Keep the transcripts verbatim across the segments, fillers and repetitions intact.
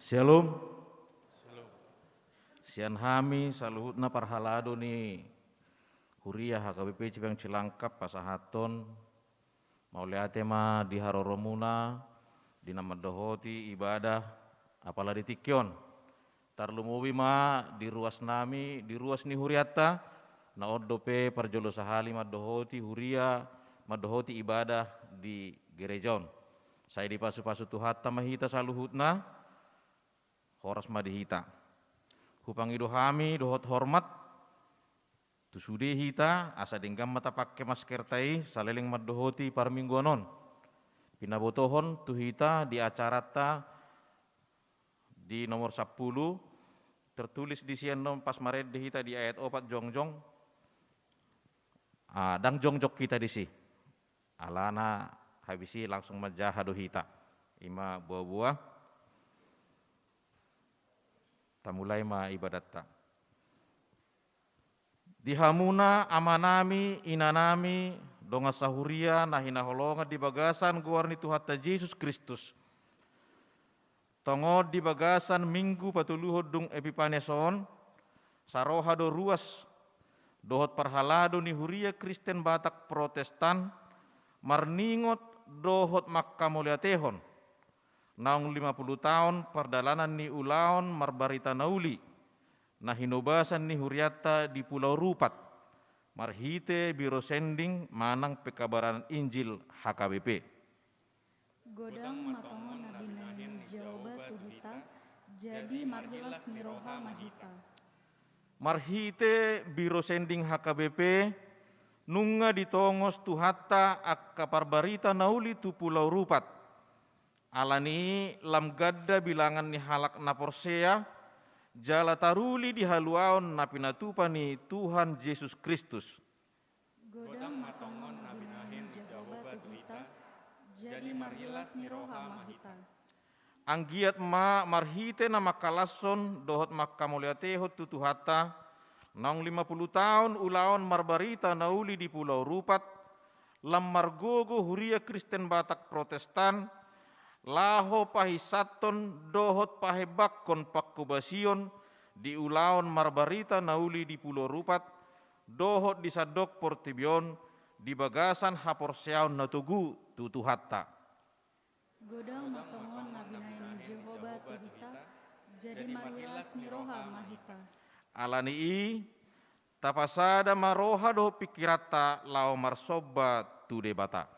Syalom. Sian hami saluhutna parhalado ni Huria H K B P Cipayung Cilangkap pasahathon mauliate ma di haroromuna di na mandohoti ibadah apala di tingki on. Tarlumobi ma di ruas nami, di ruas ni hurianta, na on dope parjolo sahali mandohoti huria, mandohoti ibadah di gereja on. Sai dipasupasu Tuhanta ma hita saluhutna, horas ma di hita. Hupangido hami dohot hormat, tu sude hita, asa denggan ma tapangke maskerta i, saleleng mandohoti parmingguan on. Pinabotohon tu hita di acaranta di nomor sampulu, tertulis di sian on pas marende hita di ayat opat jongjong. Ah, ndang jongjong hita disi. Alana habis i langsung manjaha do hita. I ma boa-boa. Tamulai ma ibadatta. Di hamuna amanami, inanami, dongan sahuria na hinaholongan di bagasan goar ni Tuhanta Jesus Kristus. Tongon di bagasan Minggu patoluhon dung Epipanes on, saroha do ruas dohot parhalado ni Huria Kristen Batak Protestan marningot dohot mangkamauliatehon naung lima pulu taon pardalanan ni ulaon marbarita na uli na hinobasan ni hurianta di Pulau Rupat, marhite Biro Sending manang Pekabaran Injil H K B P. Godang ma tongon na binahen ni Jahowa tu hita, jadi marhilas ni roha ma hita. Marhite Biro Sending H K B P, nunga ditongos Tuhanta angka parbarita na uli tu Pulau Rupat. Alani i lam ganda bilangan ni halak na porsea, jala taruli di haluaon na pinatupa ni Tuhan Jesus Kristus. Godang ma tongon na binahen ni Jahowa tu hita, jadi marhilas ni roha ma hita. Anggiat ma marhite na mangkalashon dohot mangkamauliatehon tu Tuhanta, naung lima pulu taon ulaon marbarita na uli di Pulau Rupat, lam margogo Huria Kristen Batak Protestan, laho pahinsathon dohot pahembangkon pangkobasion di ulaon marbarita na uli di Pulau Rupat, dohot di sandok portibi on di bagasan haporseaon na togu tu Tuhanta. Godang ma tongon na binahen ni Jahowa tu hita, jadi marhilas ni roha ma hita. Alani i, tapasada ma roha dohot pingkiranta laho marsomba tu Debata.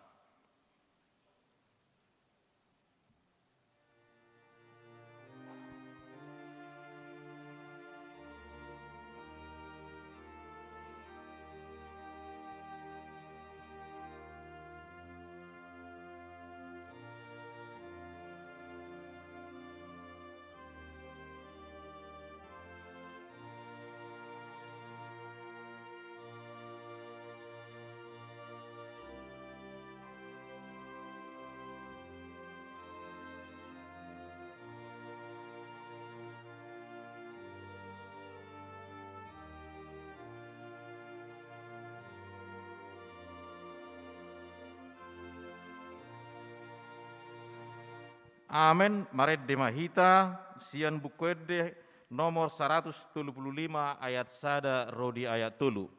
Amen. Marende ma hita sian Buku Ende nomor saratus tolu pulu lima ayat sada ro di ayat tolu.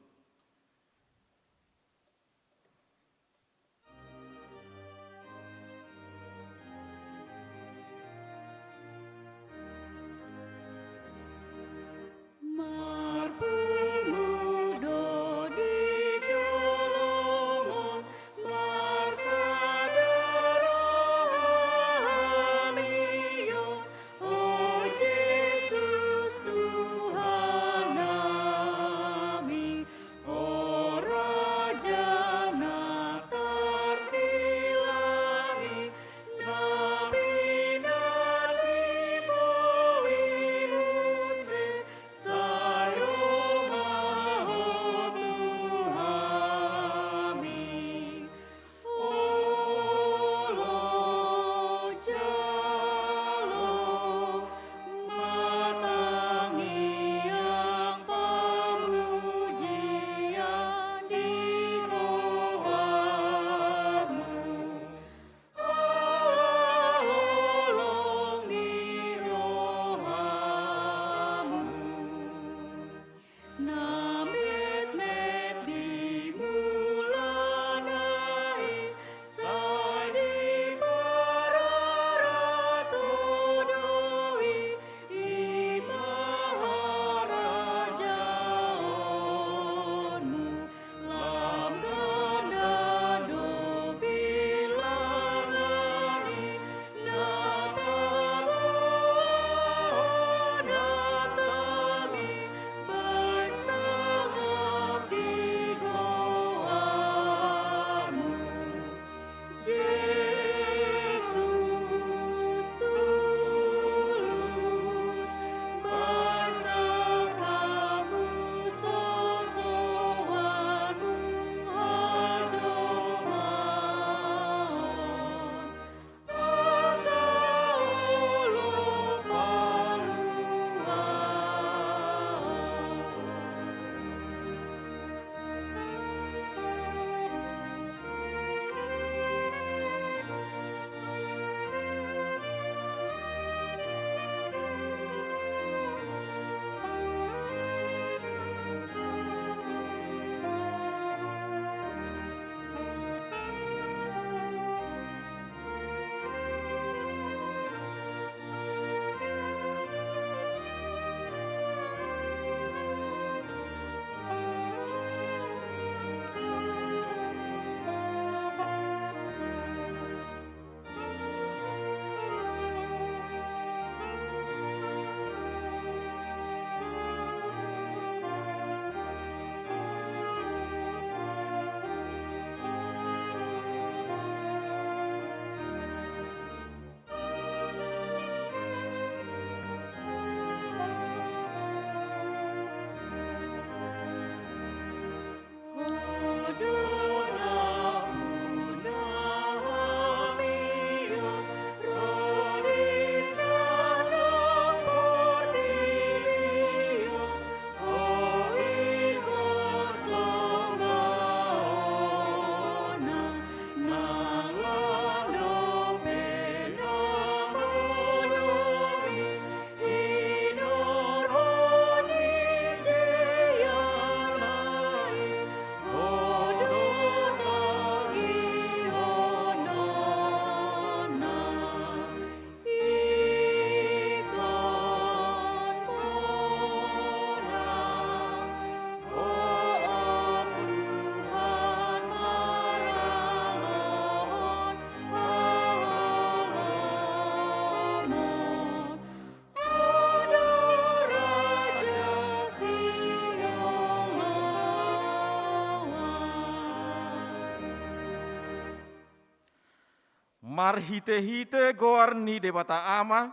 Marhite-hite goar ni Debata Ama,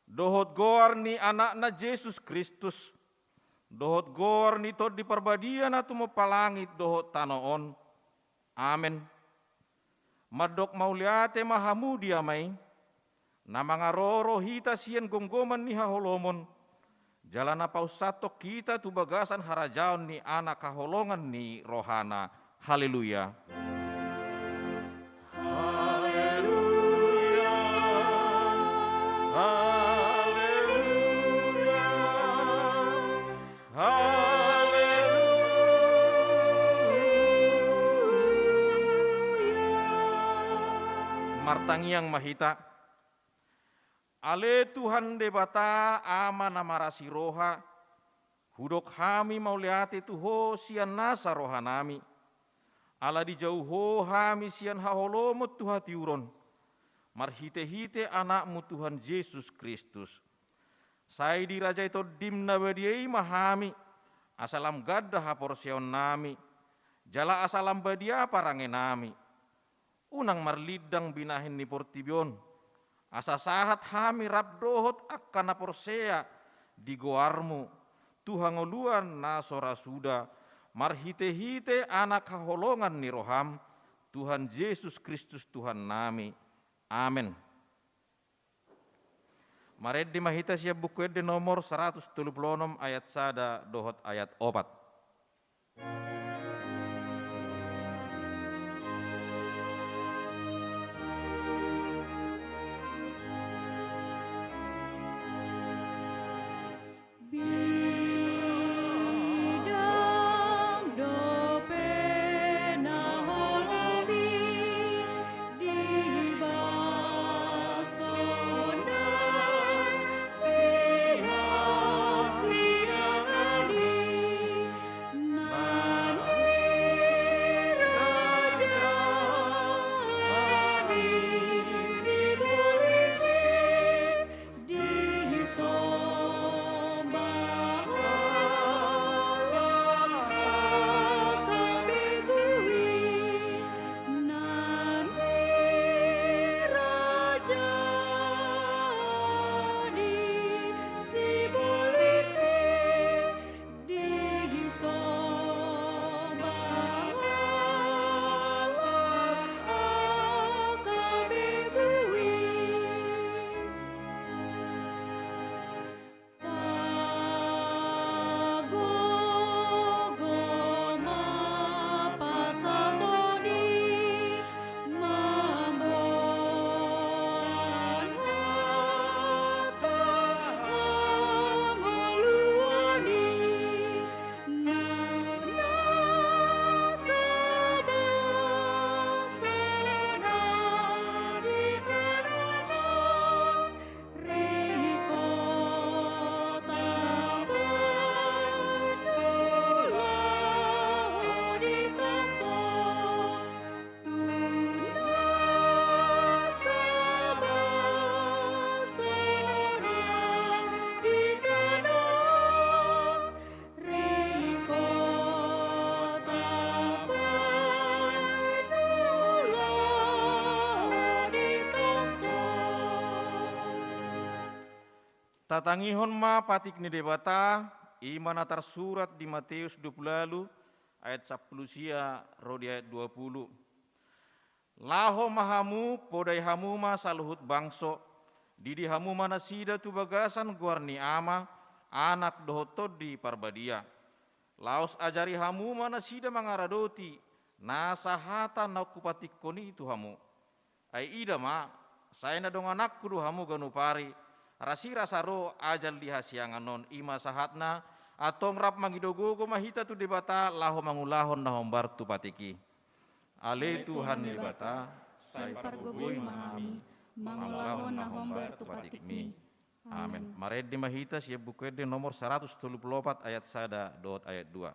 dohot goar ni Anakna Jesus Kristus, dohot goar ni Tondi Parbadia na tumompa langit dohot tano on. Amen. Mandok mauliate ma hamu di Ama i, na mangaroro hita sian gomgoman ni haholomon, jala na paussathon hita tu bagasan harajaon ni Anak haholongan ni rohana. Haleluya. Haleluya. Haleluya. Haleluya. Martangiang ma hita. Ale Tuhan Debata, Ama na marasi roha, hudok hami mauliate tu Ho sian nasa rohanami. Ala dijou Ho hami sian haholomon tu hatiuron, marhite-hite Anakmu Tuhan Jesus Kristus. Sai dirajai Tondim na badia i ma hami, asa lam ganda haporseaonnami, jala asa lam badia parangenami. Unang marlindang binahen ni portibi on, asa sahat hami rap dohot angka na porsea di goarmu, tu hangoluan na so ra suda, marhite-hite Anak haholongan ni roham, Tuhan Jesus Kristus Tuhannami. Amen. Marende ma hita sian Buku Ende nomor saratus tolu pulu onom ayat sada dohot ayat opat. Bidang dope na holom i di bas on, na pinasia ni nami raja ni sibolis i. Tatangihon ma patik ni Debata, i ma na tarsurat di Mateus dua pulu ualu ayat sampulu sia ro di ayat dua pulu. Laho ma hamu, podai hamu ma saluhut bangso, didi hamu ma nasida tu bagasan goar ni Ama, Anak dohot Tondi Parbadia. Laos ajari hamu ma nasida mangaradoti nasa hata na hupatikkon i tu hamu. Ai ida ma, sai na dongananku do hamu ganup ari, rasirasa ro ajal di hasiangan on. I ma sahatna, antong rap mangido gogo ma hita tu Debata laho mangulahon na hombar tu patik i. Ale Tuhan Debata, sai pargogoi ma hami mangulahon na hombar tu patikmi. Amen. Marende ma hita sian Buku Ende nomor saratus tolu pulu opat ayat sada dohot ayat dua.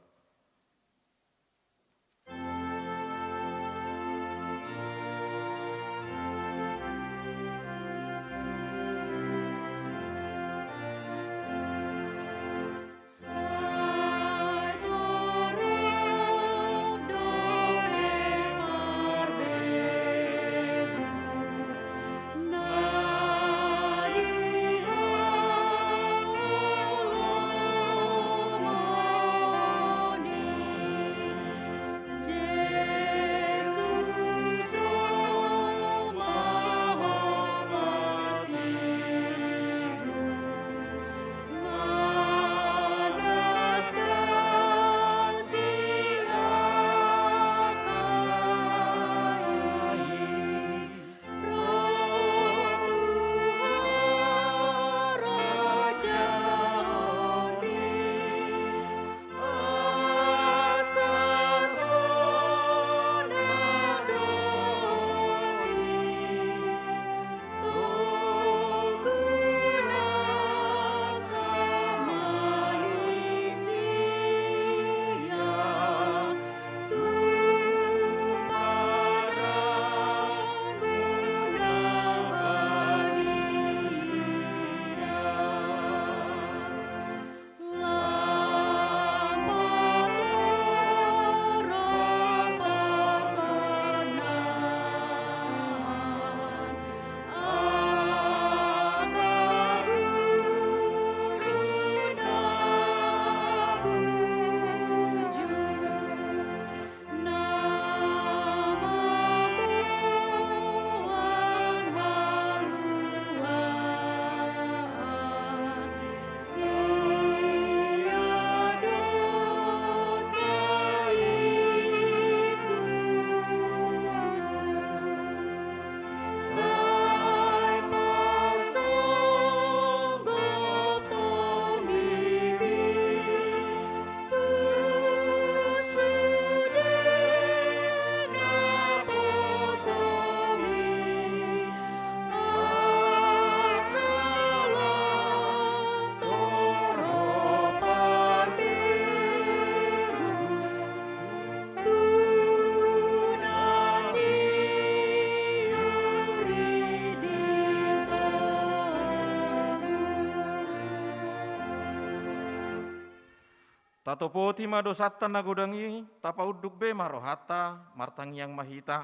Tatopoti ma dosanta na godang i, tapaunduk be ma rohanta, martangiang ma hita.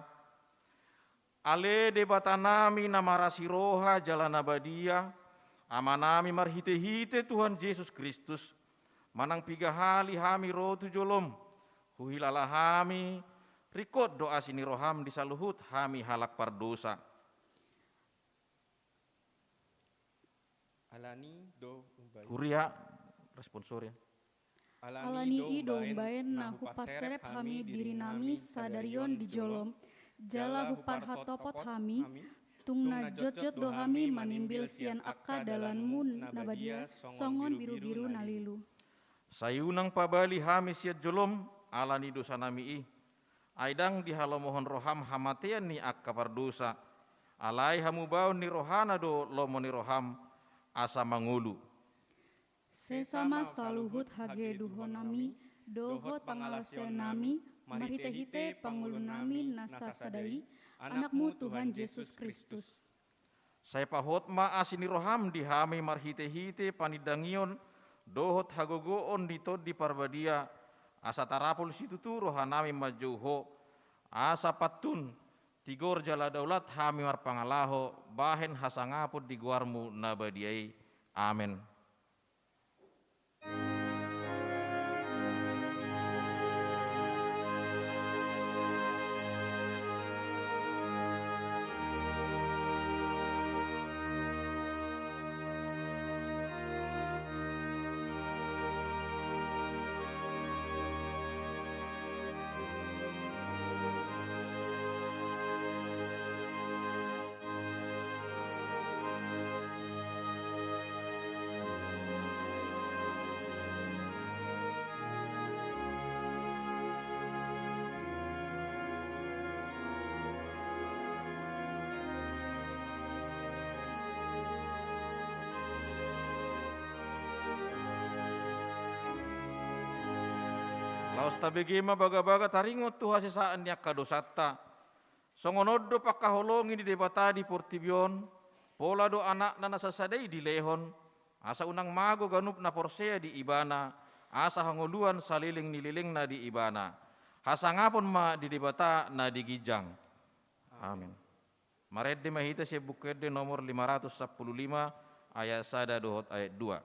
Ale Debatanami na marasi roha jala na badia, Amanami marhitehite Tuhan Jesus Kristus, manang piga hali hami ro tu jolom, huhilala hami, ringkot do asi ni roham di saluhut hami halak pardosa. Alani do umbahen. Kuria, responsori. Alani i do umbahen na huparserep hami dirinami sadari on di jolom, jala huparhatopot hami, tung na jotjot do hami manimbil sian angka dalanmu na badia songon birubiru na lilu. Sai unang pabali hami sian jolom, alani dosanami i. Ai ndang dihalomohon roham hamatean ni angka pardosa, alai hamubaon ni rohana do lomo ni roham, asa mangolu. Sesa ma saluhut hageduhonami, dohot pangalaosionami, marhitehite pangolunami na sasada i, Anakmu Tuhan Jesus Kristus. Sai pahot ma asi ni roham di hami marhitehite panindangion dohot hagogoon ni Tondi Parbadia, asa tarapul situtu rohanami manjou Ho, asa pantun, tigor jala daulat hami marpangalaho bahen hasangapon di goarmu na badia i. Amen. Laos tabege ma bagabaga taringot tu hasesaan ni angka dosanta. Songon on do pangkaholongi ni Debata di portibi on, pola do Anakna na sasada i dilehon, asa unang mago ganup na porsea di Ibana, asa hangoluan saleleng ni lelengna di Ibana. Hasangapon ma di Debata na di ginjang. Amen. Marende ma hita sian Buku Ende nomor lima ratus sampulu lima, ayat sada dohot ayat dua.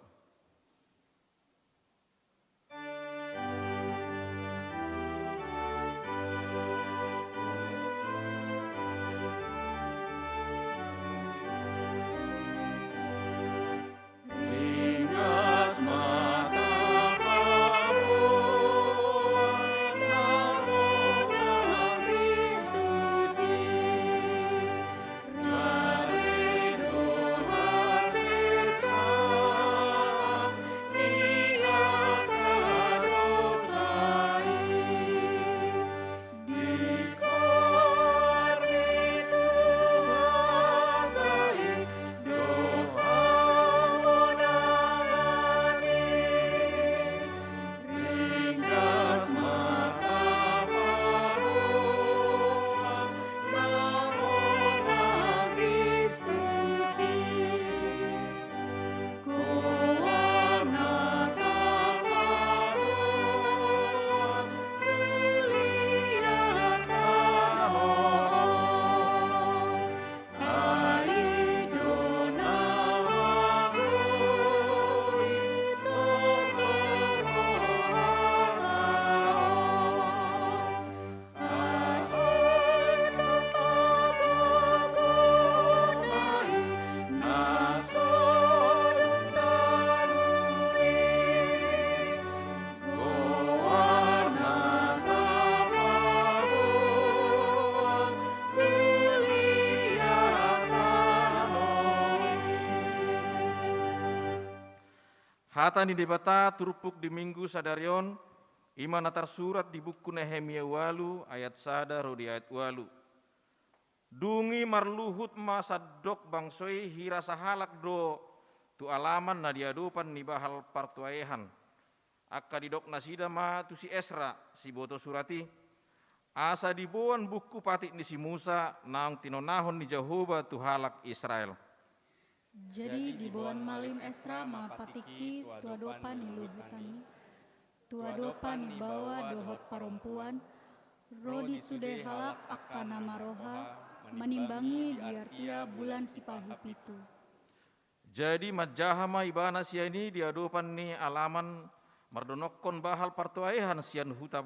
Hata ni Debata turpuk di Minggu sadari on, i ma na tarsurat di buku Nehemia ualu ayat sada ro di ayat ualu. Dung i marluhut ma sandok bangso i, hira sahalak do tu alaman na di adopan ni bahal partuaehan. Angka didok nasida ma tu si Esra, siboto surat i, asa diboan buku patik ni si Musa naung tinonahon ni Jahowa tu halak Israel. Jadi diboan malim Esra ma patik i tu adopan ni luhutan i. Tu adopan ni baoa dohot parompuan, ro di sude halak angka na marroha, manimbangi di artia bulan sipahi pitu. Jadi manjaha ma ibana sian i di adopan ni alaman, mardonokkon bahal partoaehan sian huta,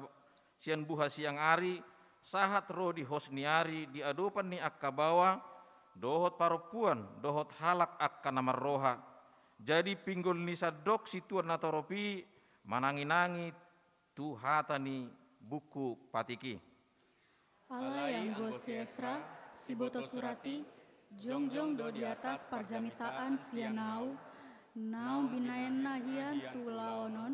sian buha siang ari, sahat ro di hos ni ari di adopan ni angka baoa, dohot parompuan, dohot halak angka na marroha. Jadi pinggol ni sandok situan na torop i mananginangi tu hata ni buku patik i. Alai anggo si Esra, siboto surat i, jongjong do di atas parjamitaan sian ahu, naung binaenna hian tu ulaon on,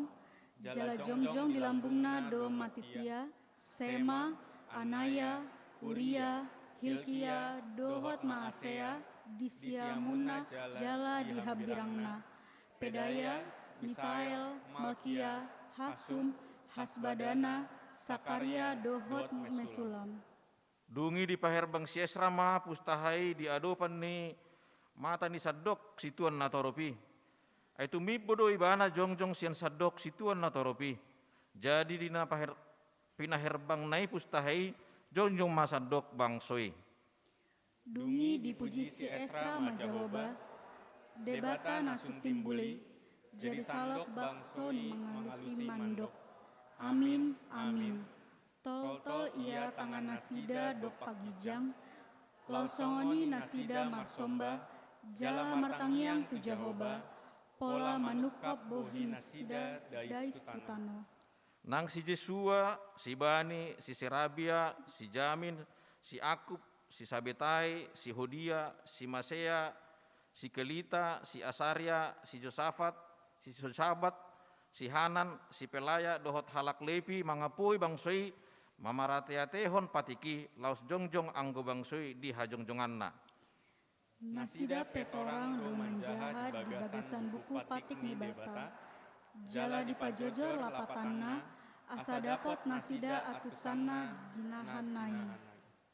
jala jongjong di lambungna do Matitia, Sema, Anaya, Uria, Hilkia, dohot Maasea, di siamunna jala di hambirangna. Pedaya, Misael, Malkia, Hasum, Hasbadana, Sakaria, dohot Mesulam. Dung i dipaherbang si Esra ma pustaha i di adopan ni mata ni sandok situan na torop i. Ai tumimbo do ibana jongjong sian sandok situan na torop i. Jadi di na paher-, pinaherbangna i pustaha i, jongjong ma sandok bangso i. Dung i dipuji si Esra ma Jahowa, Debata na sun timbul i, jadi salop bangso ni mangalusi mandok. Amin, amin. Toltol ia tangan nasida dompak ginjang, laos songon i nasida marsomba, jala martangiang tu Jahowa, pola manungkap bohi nasida dais tu tano. Nang si Jesua, si Bani, si Serabia, si Jamin, si Akub, si Sabetai, si Hodia, si Masea, si Kelita, si Asaria, si Josafat, si Josabat, si Hanan, si Pelaya, dohot halak Lepi mangapoi bangso i, mamarateatehon patik i, laos jongjong anggo bangso i di hajongjonganna. Nasida pe torang do manjaha di bagasan buku patik ni Debata, jala dipajojor lapatanna, asa dapot nasida antusanna ginahanna i.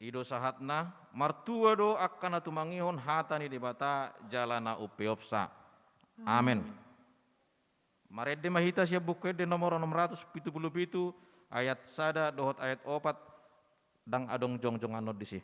I do sahatna, martua do angka na tumangihon hata ni Debata, jala na umpeopsa. Amen. Amen. Marende ma hita sian Buku Ende nomor onom ratus pitu pulu pitu, ayat sada dohot ayat opat, ndang adong jongjonganhon disi.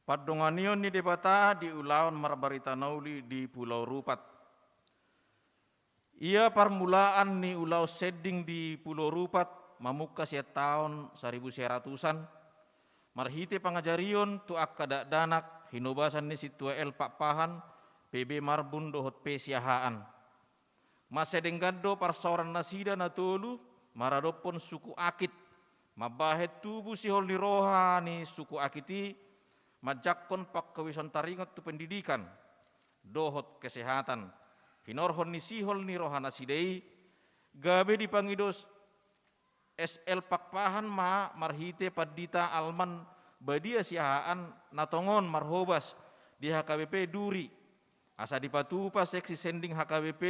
Pandonganion ni Debata di ulaon marbarita na uli di Pulau Rupat. Ia parmulaan ni ulaon sending di Pulau Rupat mamungka sian taon saribu sia ratusan, marhite pangajarion tu angka dakdanak hinobasan ni sintua L. Pakpahan, P B Marbun dohot P. Siahaan. Mansai denggan do parsaoran nasida na tolu maradophon suku Akit, mambahen tubu sihol ni roha ni suku Akit i, manjangkon pangkobison taringot tu pendidikan dohot kesehatan. Hinorhon ni sihol ni roha nasida i, gabe dipangido S L Pakpahan ma marhite Pandita Alman Badia Siahaan na tongon marhobas di H K B P Duri, asa dipatupa seksi sending H K B P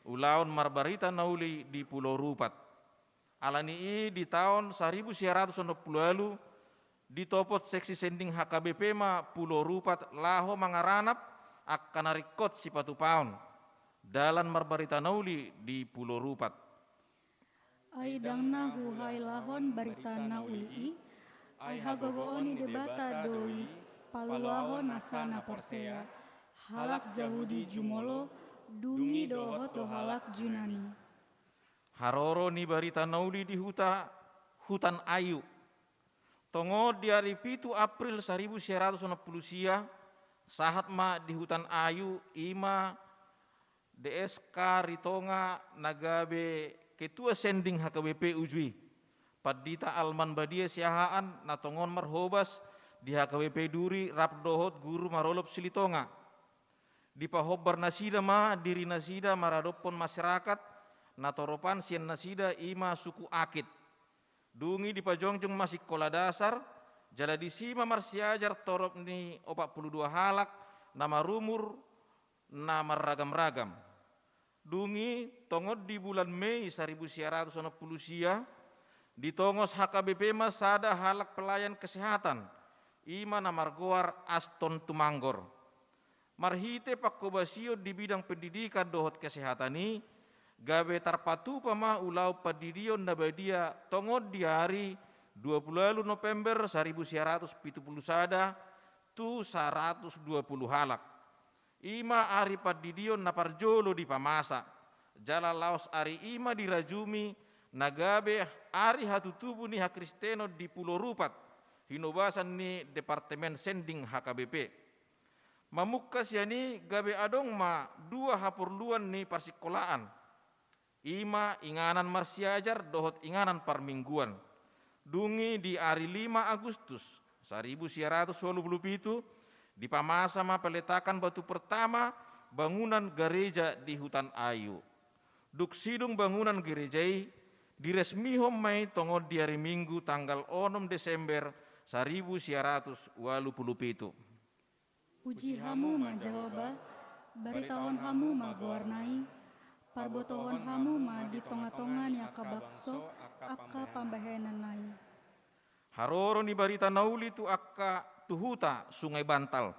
ulaon marbarita na uli di Pulau Rupat. Ala ni i di taon saribu sia ratus onom pulu ualu ditopot seksi sending H K B P ma Pulau Rupat laho mangaranap angka na ringkot sipatupaon dalan marbarita na uli di Pulau Rupat. Ai ndang na huhailahon barita na uli i, ai hagogoon ni Debata do i paluahon nasa na porsea, halak Jahudi jumolo, dung i dohot do halak Junani. Haroro ni barita na uli di huta Hutan Ayu. Tongon di ari pitu April saribu sia ratus onom pulu sia, sahat ma di Hutan Ayu, i ma D S K Ritonga na gabe ketua sending H K B P uju i, Pandita Alman Badia Siahaan na tongon marhobas di H K B P Duri rap dohot guru marolop Silitonga. Dipahombar nasida ma diri nasida maradophon masyarakat na toropan sian nasida, i ma suku Akit. Dung i dipajongjong ma sikola dasar, jala disi ma marsiajar torop ni opat pulu dua halak na marumur na marragam-ragam. Dung i tongon di bulan Mei saribu sia ratus onom pulu sia, ditongos H K B P ma sada halak pelayan kesehatan, i ma na margoar Aston Tumanggor. Marhite pangkobasion di bidang pendidikan dohot kesehatan i, gabe tarpatupa ma ulaon pandidion na badia tongon di ari dua pulu ualu November saribu sia ratus pitu pulu sada tu saratus dua pulu halak. I ma ari pandidion na parjolo dipamasa, jala laos ari i ma dirajumi na gabe ari hatutubu ni hakristenon di Pulau Rupat, hinobasan ni Departemen Sending H K B P. Mamungka sian i gabe adong ma dua haporluan ni parsikolaan, i ma inganan marsiajar dohot inganan parmingguan. Dung i di ari lima Agustus saribu sia ratus ualu pulu pitu, dipamasa ma peletakan batu pertama bangunan gareja di Hutan Ayu. Dung sidung bangunan gareja i, diresmihon ma i tongon di ari Minggu tanggal onom Desember saribu sia ratus ualu pulu pitu. Puji hamu ma Jahowa, baritahon hamu ma goarna i, parbotohon hamu ma di tonga-tonga ni angka bangso angka pambahenanna i. Haroro ni barita na uli tu angka tu huta Sungai Bantal.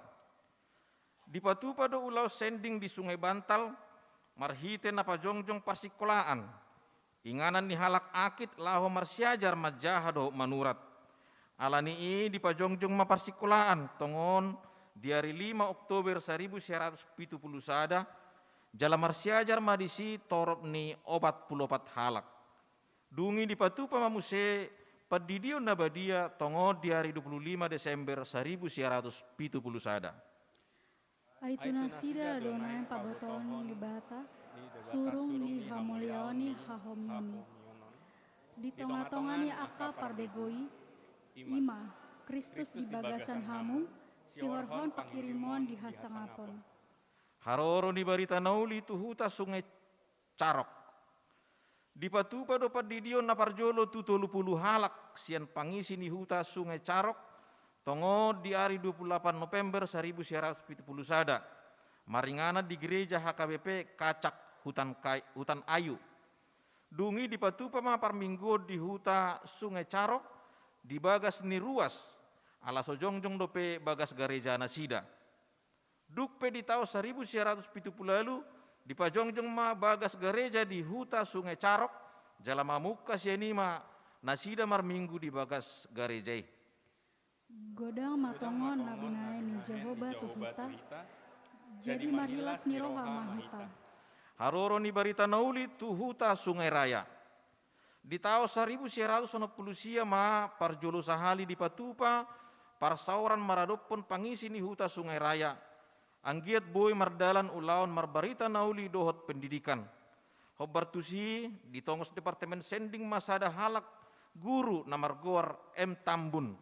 Dipatupa do ulaon sending di Sungai Bantal marhite na pajongjong parsikolaan, inganan ni halak Akit laho marsiajar manjaha dohot manurat. Ala ni i dipajongjong ma parsikolaan tongon di ari lima Oktober saribu sia ratus pitu pulu sada, jala marsiajar ma disi torop ni opat pulu opat halak. Dung i dipatupa ma muse pandidion na badia tongon di ari dua pulu lima Desember saribu sia ratus pitu pulu sada. Ai tu nasida do naeng pabotohon ni Debata, surung ni hamuliaon ni hahomion i. Di tonga-tonga ni angka parbegu i, i ma Kristus di bagasan hamu, sihorhon panghirimon di hasangapon. Haroro ni barita na uli tu huta Sungai Carok. Dipatupa do pandidion na parjolo tu tolu pulu halak sian pangisi ni huta Sungai Carok, tongon di ari dua pulu lapan November saribu sia ratus pitu pulu sada, maringanan di gereja H K B P Kacak Hutan Kai-, Hutan Ayu. Dung i dipatupa ma parmingguon di huta Sungai Carok, di bagas ni ruas, ala so jongjong dope bagas gareja nasida. Dung pe di taon saribu sia ratus pitu pulu ualu, dipajongjong ma bagas gareja di huta Sungai Carok, jala mamungka sian i ma nasida marminggu di bagas gareja i. Godang ma tongon na binahen ni Jahowa tu hita. Jadi marhilas ni roha ma hita. Haroro ni barita na uli tu huta Sungai Raya. Di taon saribu sia ratus onom pulu sia ma parjolo sahali dipatupa parsaoran maradophon pangisi ni huta Sungai Raya. Anggiat boi mardalan ulaon marbarita na uli dohot pendidikan. Hombar tusi, ditongos Departemen Sending ma sada halak guru na margoar M Tambun.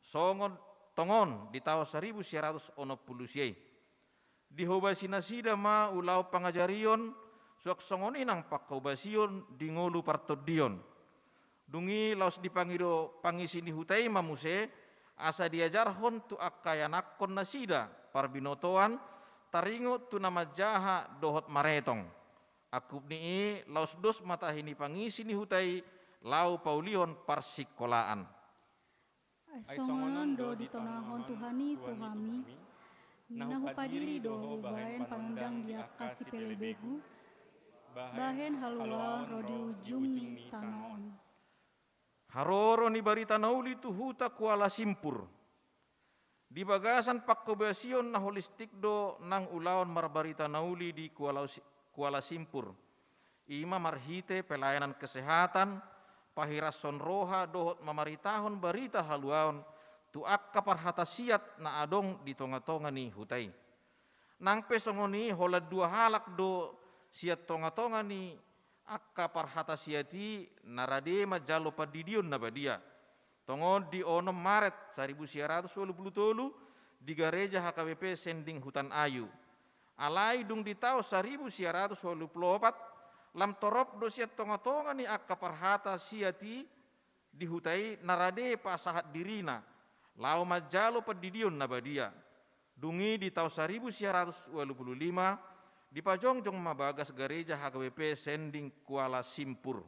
Songon tongon di taon saribu sia ratus onom pulu sia i. Dihobasi nasida ma ulaon pangajarion, suang songon i nang panghobasion di ngolu partondion. Dung i laos dipangido pangisi ni huta i ma muse, asa diajarhon tu angka ianakhon nasida parbinotoan, taringot tu na manjaha dohot maretong. Angkup ni i laos dos ma tahi ni pangisi ni huta i laho paulihon parsikolaan. Ai songon on do ditonahon Tuhan i tu hami, na hupadiri do hubahen panondang di angka sipelebegu, bahen haluaon ro di ujung ni tano on. Haroro ni barita na uli tu huta Kuala Simpur. Di bagasan panghobasion na holistik do nang ulaon marbarita na uli di Kuala, Kuala Simpur. I ma marhite pelayanan kesehatan, pahirashon roha dohot mamaritahon barita haluaon tu angka parhata siat na adong di tongatonga ni huta i. Nang pe songon i, holan dua halak do sian tongatonga ni angka parhata siat i na rade manjalo pandidion na badia. Tongon di onom Maret saribu sia ratus ualu pulu tolu di gareja H K B P Sending Hutan Ayu. Alai dung di taon saribu sia ratus ualu pulu opat, lam torop do sian tongatonga ni angka parhata siat i di huta i na rade pasahat dirina laho manjalo pandidion na badia. Dung i di taon saribu sia ratus ualu pulu lima, dipajongjong ma bagas gareja H K B P Sending Kuala Simpur.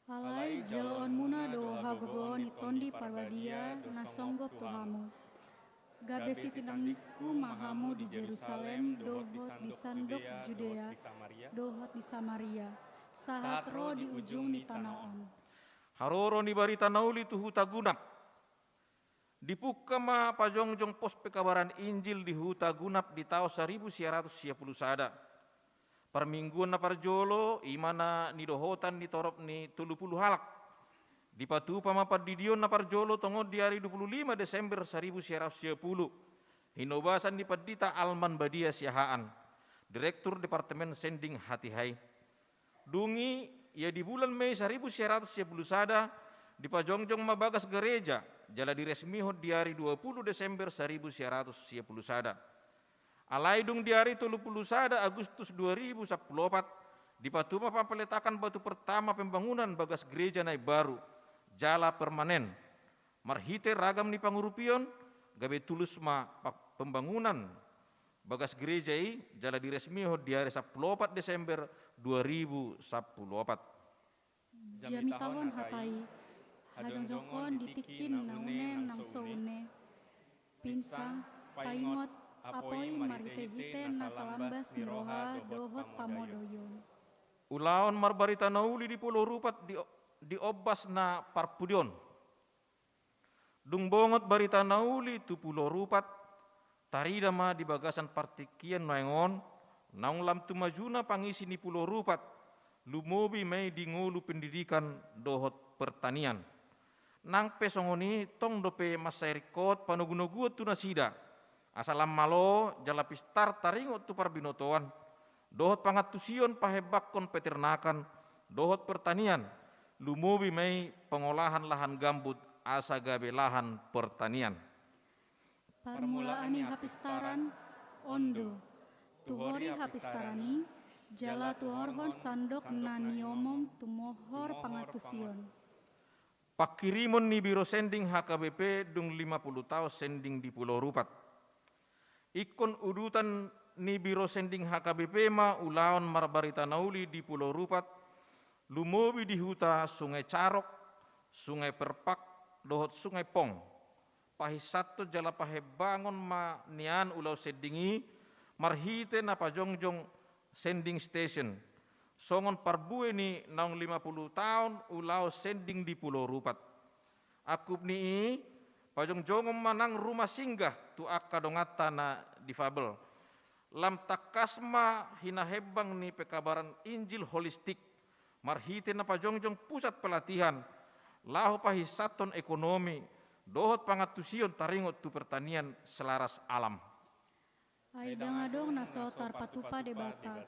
Alai jaloonmuna do hagogoon ni Tondi Parbadia na songgop tu hamu. Gabe sitinangiku ma hamu di Jerusalem dohot di sandok Judea dohot di Samaria, sahat ro di ujung ni tano on. Haroro ni barita na uli tu huta Gunap. Dipungka ma pajongjong pos pekabaran Injil di huta Gunap di taon saribu sia ratus sia pulu sada. Parmingguon na parjolo, i ma na nidohotan ni torop ni tolu pulu halak. Dipatupa ma pandidion na parjolo tongon di ari dua pulu lima Desember saribu sia ratus sia pulu. Hinobasan ni pandita Alman Badia Siahaan, Direktur Departemen Sending H T H i. Dung i, ia di bulan Mei saribu sia ratus sia pulu sada, dipajongjong ma bagas gareja, jala diresmihon di ari dua pulu Desember saribu sia ratus sia pulu sada. Alai dung di ari tolu pulu sada Agustus dua ribu sampulu opat, dipatupa ma peletakan batu pertama pembangunan bagas gareja na imbaru, jala permanen. Marhite ragam ni pangurupion, gabe tulus ma pa-, pembangunan bagas gareja i, jala diresmihon di ari sampulu opat Desember dua ribu sampulu opat. Jamitahon hata i, hajongjongkon di tingki na une nang so une. Pinsang, paingot, apoi marhitehite na salambas ni roha dohot pamodoion. Ulaon marbarita na uli di Pulo Rupat di, di ombas na parpudi on. Dung bongot barita na uli tu Pulo Rupat, tarida ma di bagasan partingkian nuaeng on, naung lam tumajuna pangisi ni Pulo Rupat, lumobi ma i di ngolu pendidikan dohot pertanian. Nang pe songon i, tong dope mansai ringkot panogunoguon tu nasida, asa lam malo jala pistar taringot tu parbinotoan, dohot pangantusion pahembangkon peternakan, dohot pertanian, lumobi ma i pengolahan lahan gambut asa gabe lahan pertanian. Parmulaan ni hapistaran, on do. Tuhori hapistaran i, jala tuhorhon sandok na niomom tumohor pangantusion. Pangkirimon ni Biro Sending H K B P dung lima pulu taon sending di Pulo Rupat. Ingkon udutan ni Biro Sending H K B P ma ulaon marbarita na uli di Pulo Rupat, lumobi di huta Sungai Carok, Sungai Perpak, dohot Sungai Pong. Pahinsathon jala pahembangon ma nian ulaon sending i, marhite na pajongjong sending station. Songon parbue ni naung lima pulu taon ulaon sending di Pulo Rupat. Angkup ni i, Pajongjongon ma nang rumah singgah tu angka donganta na difabel. Lam tangkas ma hinahembang ni pekabaran Injil holistik marhite na pajongjong pusat pelatihan laho pahinsathon ekonomi dohot pangantusion taringot tu pertanian selaras alam. Ai ndang adong na so tarpatupa Debata.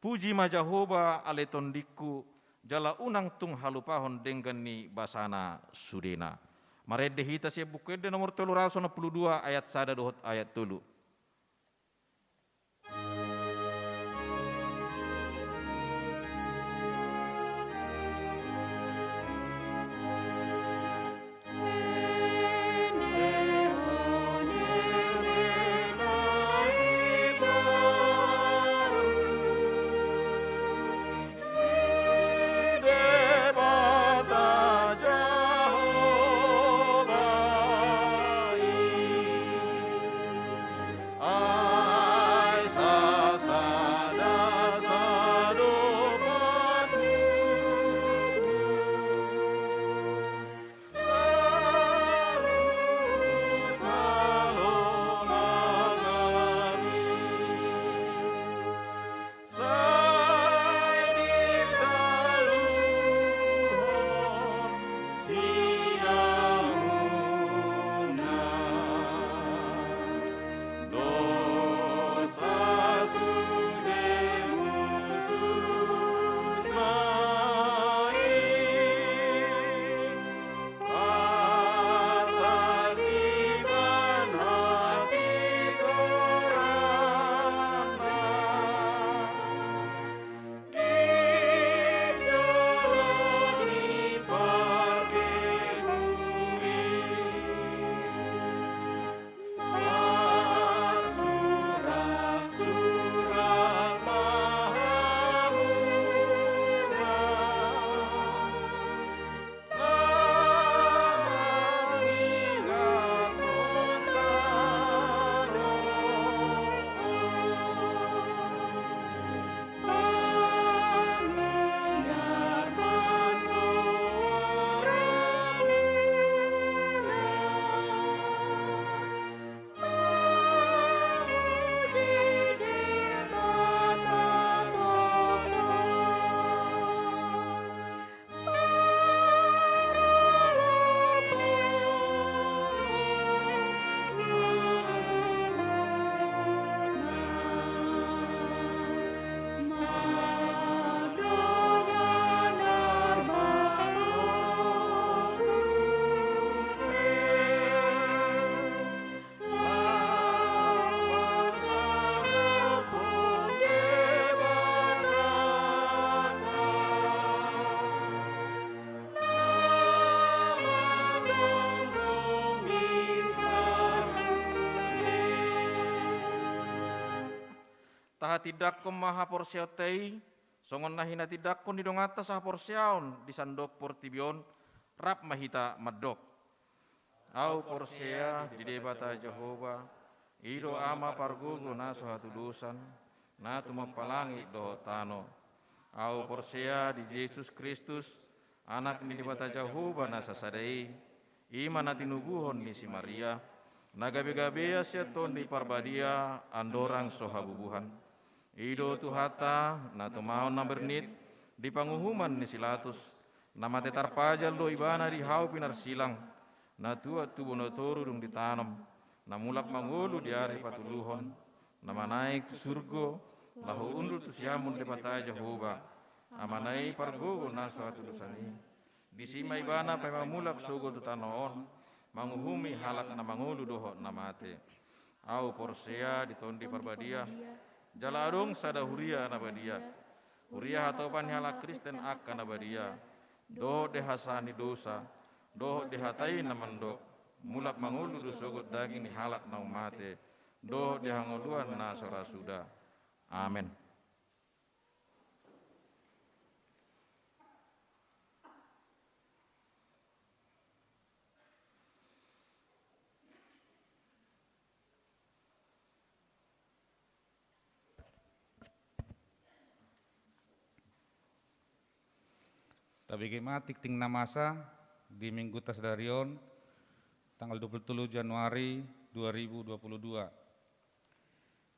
Puji ma Jahowa ale tondingku, jala unang tung halupahon denggan ni basana sudena. Marende hita sian Buku Ende nomor tolu ratus onom pulu dua ayat sada dohot ayat tolu. Tahatindangkon ma haporseaonta i, songon na hinatindangkon ni donganta sahaporseaon di sandok portibi on, rap ma hita mandok. Ahu porsea di Debata Jahowa, i do Ama pargogo na so hatudosan, na tumompa langit dohot tano. Ahu porsea di Jesus Kristus, Anak ni Debata Jahowa na sasada i, i ma na tinubuhon ni si Maria, na gabegabean sian Tondi Parbadia andorang so habubuhan. I do Tuhanta, na tumaon na bernit di panguhuman ni si Latus, na mate tarpajal do ibana di hau pinarsilang, na tuat tu bonotoru dung ditanom, na mulak mangolu di ari patoluhon, na manaek tu surgo, laho hundul tu siamun Debata Jahowa, Amana i pargogo na so hatudosan i. Disi ma ibana paima mulak sogot tu tano on, manguhumi halak na mangolu dohot na mate. Ahu porsea di Tondi Parbadia, jala adong sada huria na badia. Huria hatopan ni halak Kristen angka na badia, dohot di hasesaan ni dosa, dohot di hata i na mandok, mulak mangolu do sogot daging ni halak naung mate, dohot di hangoluan na so ra suda. Amen. Tabege ma tingting na masa di Mingguta sadari on, tanggal dua puluh tolu Januari dua ribu dua puluh dua.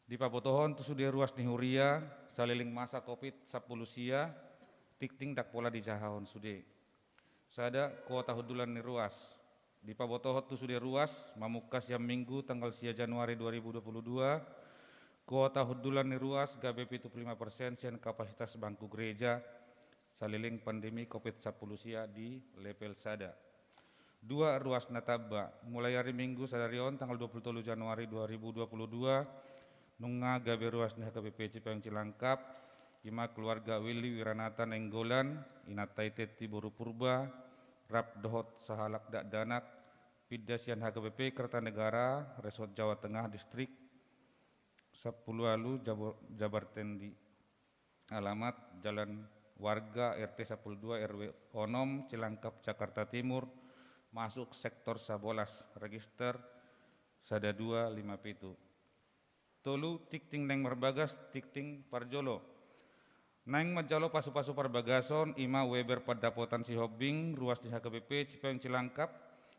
Dipabotohon tu sude ruas ni huria saleleng masa covid sampulu sia, tingting ndang pola dijahahon sude. Sada, kuota hundulan ni ruas. Dipabotohon tu sude ruas, mamungka sian Minggu tanggal sia Januari dua ribu dua puluh dua, kuota hundulan ni ruas gabe pitu pulu lima persen sian kapasitas bangku gereja saleleng pandemi covid sampulu sia di level sada. Dua, ruas na tamba. Mulai ari Minggu sadari on tanggal dua puluh tolu Januari dua ribu dua puluh dua, nunga gabe ruas ni H K B P Cipayung Cilangkap, i ma keluarga Willy Wiranata Nainggolan, inanta i Tetti boru Purba, rap dohot sahalak dakdanak, pinda sian H K B P Kertanegara, Resort Jawa Tengah, Distrik sampulu ualu, Jabo-, Jabar Tendi. Alamat Jalan Warga, R T sampulu dua, R W onom, Cilangkap, Jakarta Timur, masuk sektor sabolas, register sada dua lima pitu. Tolu, tingting naeng marbagas, tingting parjolo. Naeng manjalo pasupasu parbagason, i ma Weber Pandapotan Sihombing, ruas ni H K B P Cipayung Cilangkap,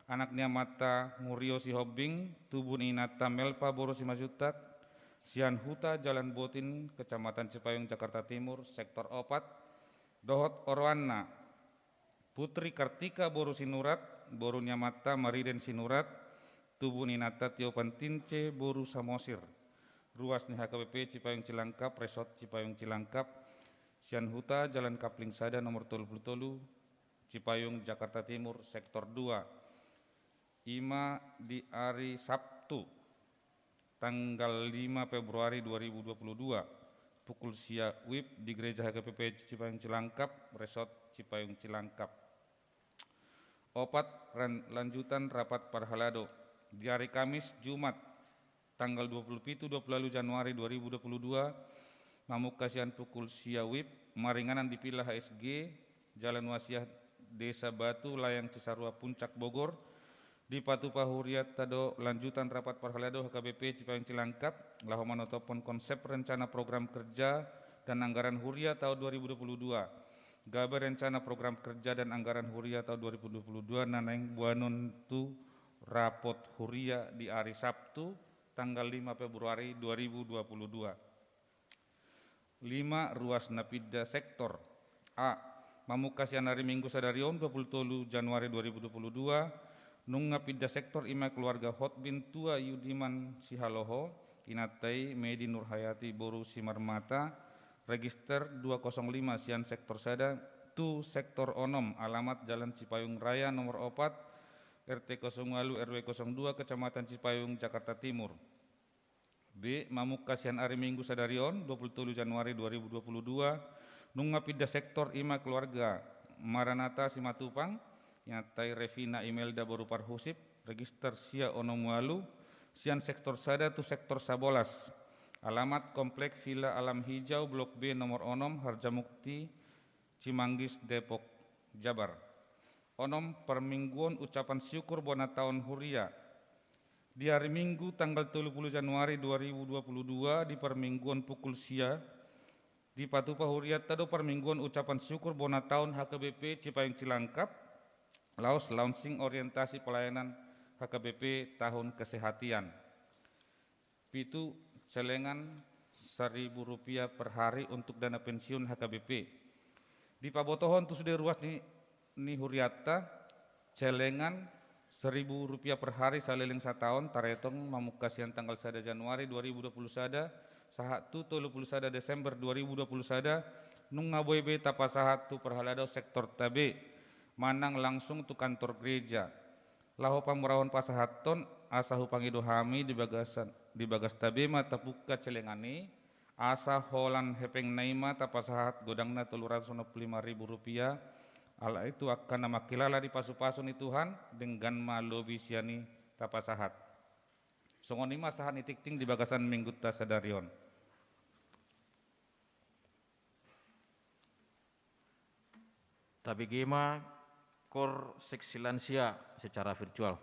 anak ni amanta Murio Sihombing, tubu ni inanta Melpa boru Simanjuntak, sian Huta Jalan Botin, Kecamatan Cipayung, Jakarta Timur, sektor opat, dohot oroanna, Putri Kartika boru Sinurat, boru ni amanta Mariden Sinurat, tubu ni inanta Tio Pantince boru Samosir, ruas ni H K B P Cipayung Cilangkap, Resort Cipayung Cilangkap, sian Huta Jalan Kapling sada nomor tolu pulu tolu, Cipayung, Jakarta Timur, sektor dua. I ma di ari Sabtu, tanggal lima Februari dua ribu dua puluh dua, pukul sia wib di Gereja H K B P Cipayung Cilangkap, Resort Cipayung Cilangkap. Opat, ran-, lanjutan rapat parhalado. Di ari Kamis, Jumat, tanggal dua pulu pitu, dua pulu ualu Januari dua ribu dua puluh dua, mamungka sian pukul sia wib, maringanan di Villa H S G, Jalan Wasiah, Desa Batu Layang Cisarua Puncak Bogor, dipatupa hurianta do lanjutan rapat parhalado H K B P Cipayung Cilangkap, laho manotophon konsep rencana program kerja dan anggaran huria taon dua ribu dua puluh dua. Gabe rencana program kerja dan anggaran huria taon dua ribu dua puluh dua na naeng boanon tu rapot huria di ari Sabtu, tanggal lima Februari dua ribu dua puluh dua. Lima, ruas na pinda sektor. A, mamungka sian ari Minggu sadari on, dua pulu tolu Januari dua ribu dua pulu dua, nunga pinda sektor i ma keluarga Hotbin Tua Yudiman Sihaloho, inanta i Medi Nurhayati boru Simarmata, register dua kosong lima, sian sektor sada tu sektor onom, alamat Jalan Cipayung Raya nomor opat, R T kosong ualu, R W kosong dua, Kecamatan Cipayung, Jakarta Timur. B, mamungka sian ari Minggu sadari on, dua pulu tolu Januari dua ribu dua pulu dua, nunga pinda sektor i ma keluarga Maranata Simatupang, inanta i Revina Imelda boru Parhusip, register sia onom ualu, sian sektor sada tu sektor sabolas. Alamat Komplek Villa Alam Hijau, Blok B, nomor onom, Harjamukti, Cimanggis, Depok, Jabar. Onom, parmingguon ucapan syukur bona taon huria. Di ari Minggu tanggal tolu pulu Januari dua ribu dua puluh dua, di parmingguon pukul sia, dipatupa hurianta do parmingguon ucapan syukur bona taon H K B P Cipayung Cilangkap, laos launching orientasi pelayanan H K B P tahun kesehatan. Pitu, celengan seribu rupiah per hari untuk dana pensiun H K B P. Dipabotohon tu sude ruas ni, ni hurianta, celengan seribu rupiah per hari saleleng sataon, taretong mamungka sian tanggal sada Januari dua ribu dua puluh sada, sahat tu tolu pulu sada Desember dua ribu dua puluh sada, nunga boi be tapasahat tu parhalado sektorta be, manang langsung tu kantor gereja. Laho pamurahon pasahathon, asa hupangido hami di bagasan, di bagasta be ma tapungka celengan i, asa holan hepengna i ma tapasahat godangna tolu ratus onom pulu lima ribu rupiah, alai tu angka na mangkilala di pasupasu ni Tuhan, denggan ma lobi sian i tapasahat. Songon i ma sahat ni tingting di bagasan minggunta sadari on. Tabege ma KOR Seksi Lansia secara virtual.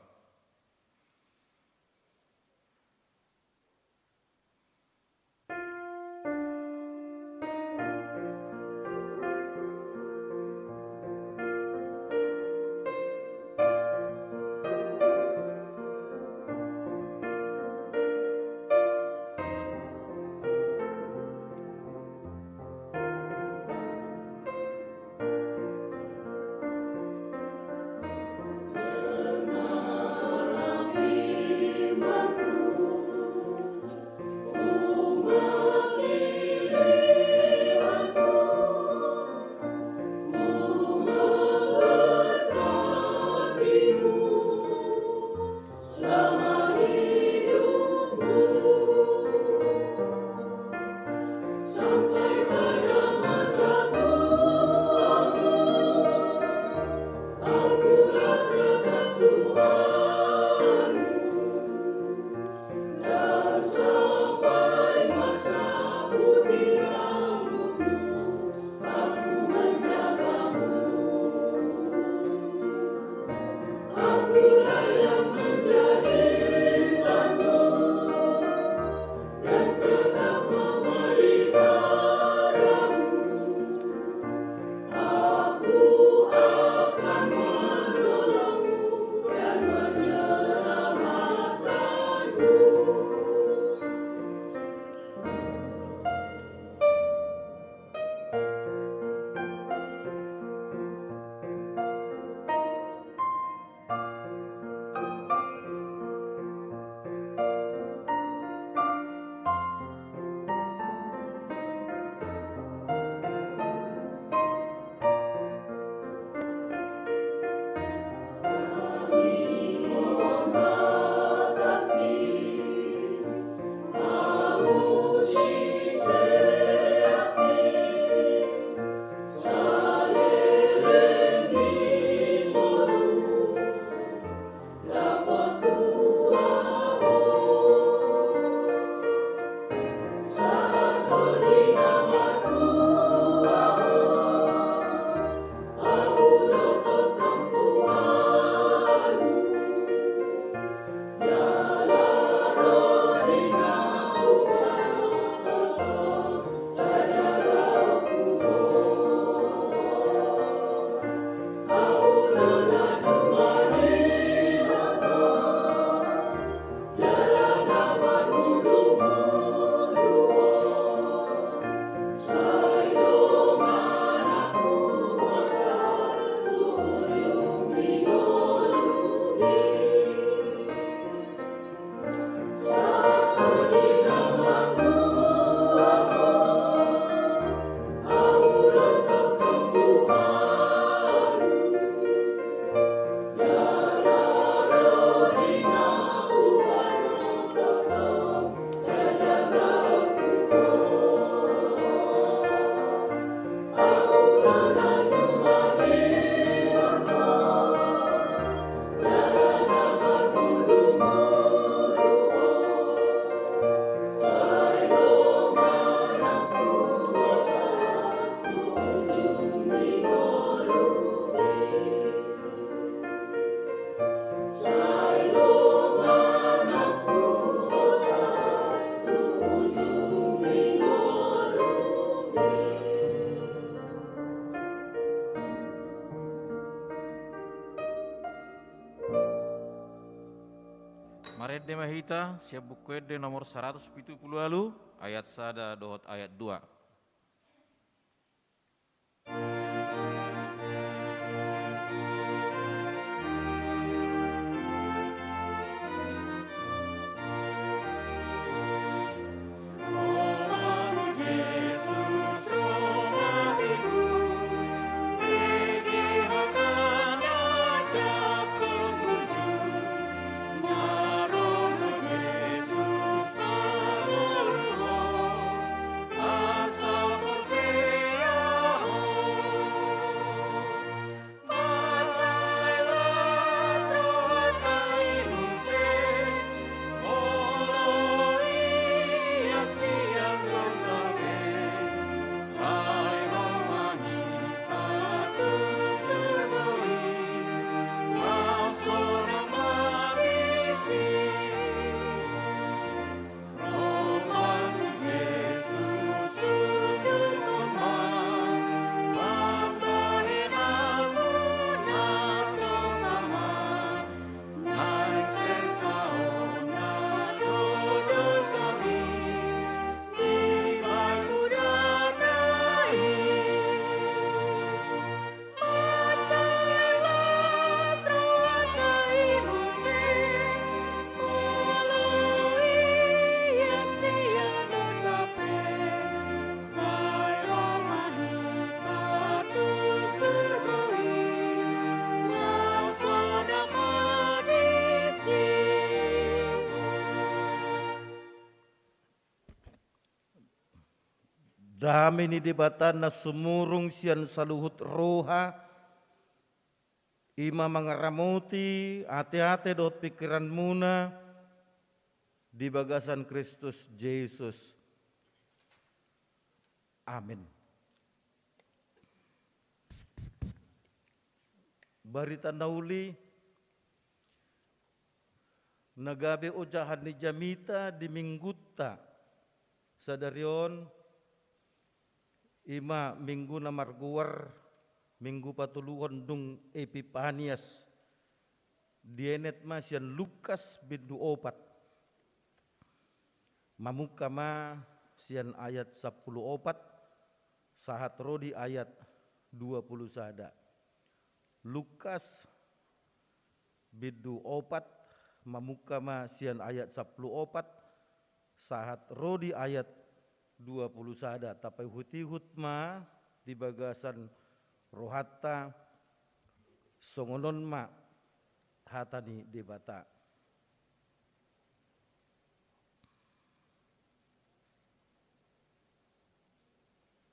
Marende ma hita sian Buku Ende nomor saratus pitu pulu ualu, ayat sada dohot ayat dua. Dame ni Debata na sumurung sian saluhut roha, I ma mangaramoti ateate dohot pingkiranmuna di bagasan Kristus Jesus. Amin. Barita na uli na gabe ojahan ni jamita di Minggunta sadari on, i ma Minggu na margoar Minggu Patoluhon dung Epipanias. Dienet ma sian Lukas bindu opat. Mamungka ma sian ayat sampulu opat sahat ro di ayat dua pulu sada. Lukas bindu opat, mamungka ma sian ayat sampulu opat sahat ro di ayat dua pulu sada. Tapaihut-ihut ma di bagasan rohanta, songon on ma hata ni Debata.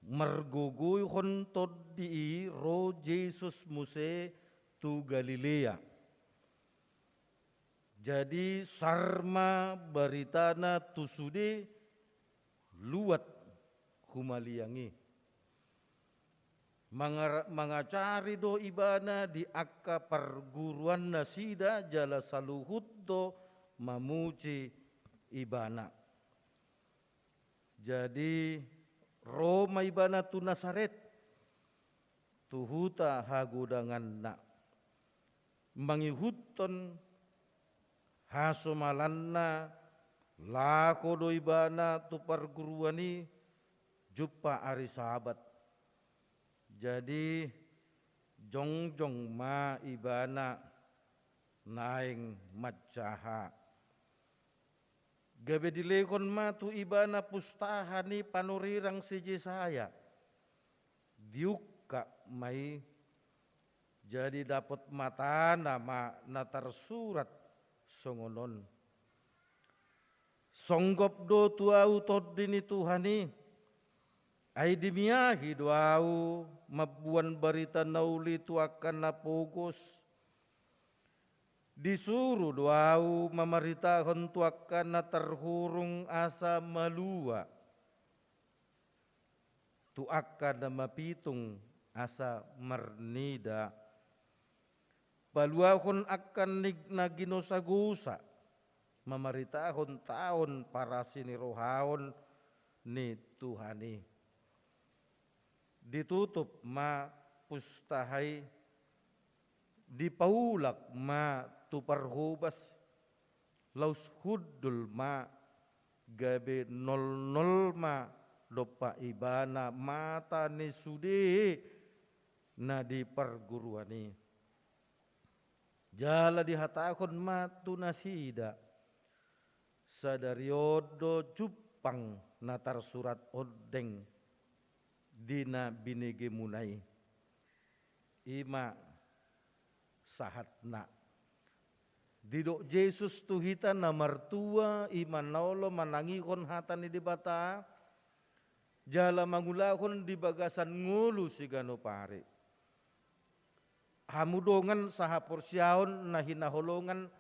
Margogoihon tondi i ro Jesus muse tu Galilea. Jadi sar ma baritana tu sude luat humaliang i. Mangar-, mangajari do ibana di angka parguruannasida jala saluhut do mamuji ibana. Jadi ro ma ibana tu Nasaret, tu huta hagodanganna. Mangihuthon hasomalanna, laho do ibana tu parguruan i jumpa ari Sabat. Jadi jongjong ma ibana naeng manjaha. Gabe dilehon ma tu ibana pustaha ni panurirang si Jesaya. Diungkap ma i, jadi dapot matana ma na tarsurat songon on. Songgop do tu ahu tondi ni Tuhan i, ai dimiahi do ahu mamboan barita na uli tu angka na pogos. Disuru do ahu mamaritahon tu angka na tarhurung asa malua, tu angka na mapitung asa marnida. Paluahon angka na ginosagosa, mamaritahon taon parasinirohaon ni Tuhan i. Ditutup ma pustaha i, dipaulak ma tu parhobas, laos hundul ma, gabe nolnol ma dompak ibana mata ni sude na di parguruan i. Jala dihatahon ma tu nasida, sadari on do jumpang na tarsurat ondeng di na binegemuna i. I ma sahatna. Didok Jesus tu hita na martua, i ma na olo manangihon hata ni Debata, jala mangulahon di bagasan ngolu siganup ari. Hamu dongan sahaporseaon na hinaholongan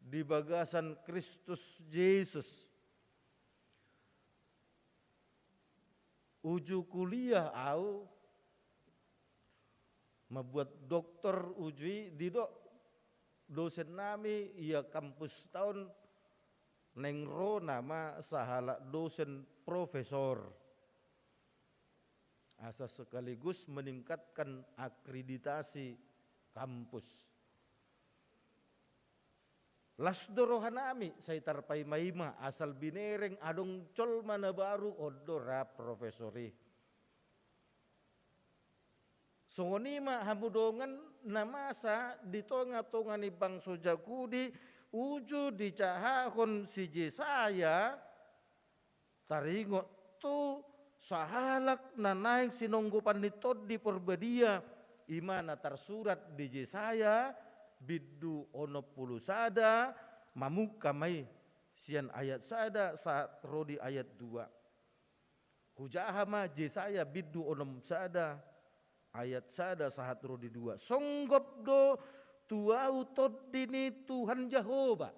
di bagasan Kristus Jesus. Uju kuliah ahu, mambuat doktor uju i, didok dosen nami ia kampus taon naeng ro nama sahalak dosen profesor. Asa sekaligus meningkatkan akreditasi kampus. Las do roha nami sai tarpaima-ima asal binereng adong jolma na baru on do ra profesor i. Songon i ma hamu dongan na masa di tonga-tonga ni bangso Jahudi, uju dijahahon si Jesaya, taringot tu sahalak na naeng sinonggopan ni Tondi Porbadia, i ma na tarsurat di Jesaya bindu onom pulu sada, mamungka ma i sian ayat sada sahat ro di ayat dua. Hujaha ma Jesaya bindu onom sada, ayat sada sahat ro di dua. Songgop do tu ahu Tondi ni Tuhan Jahowa.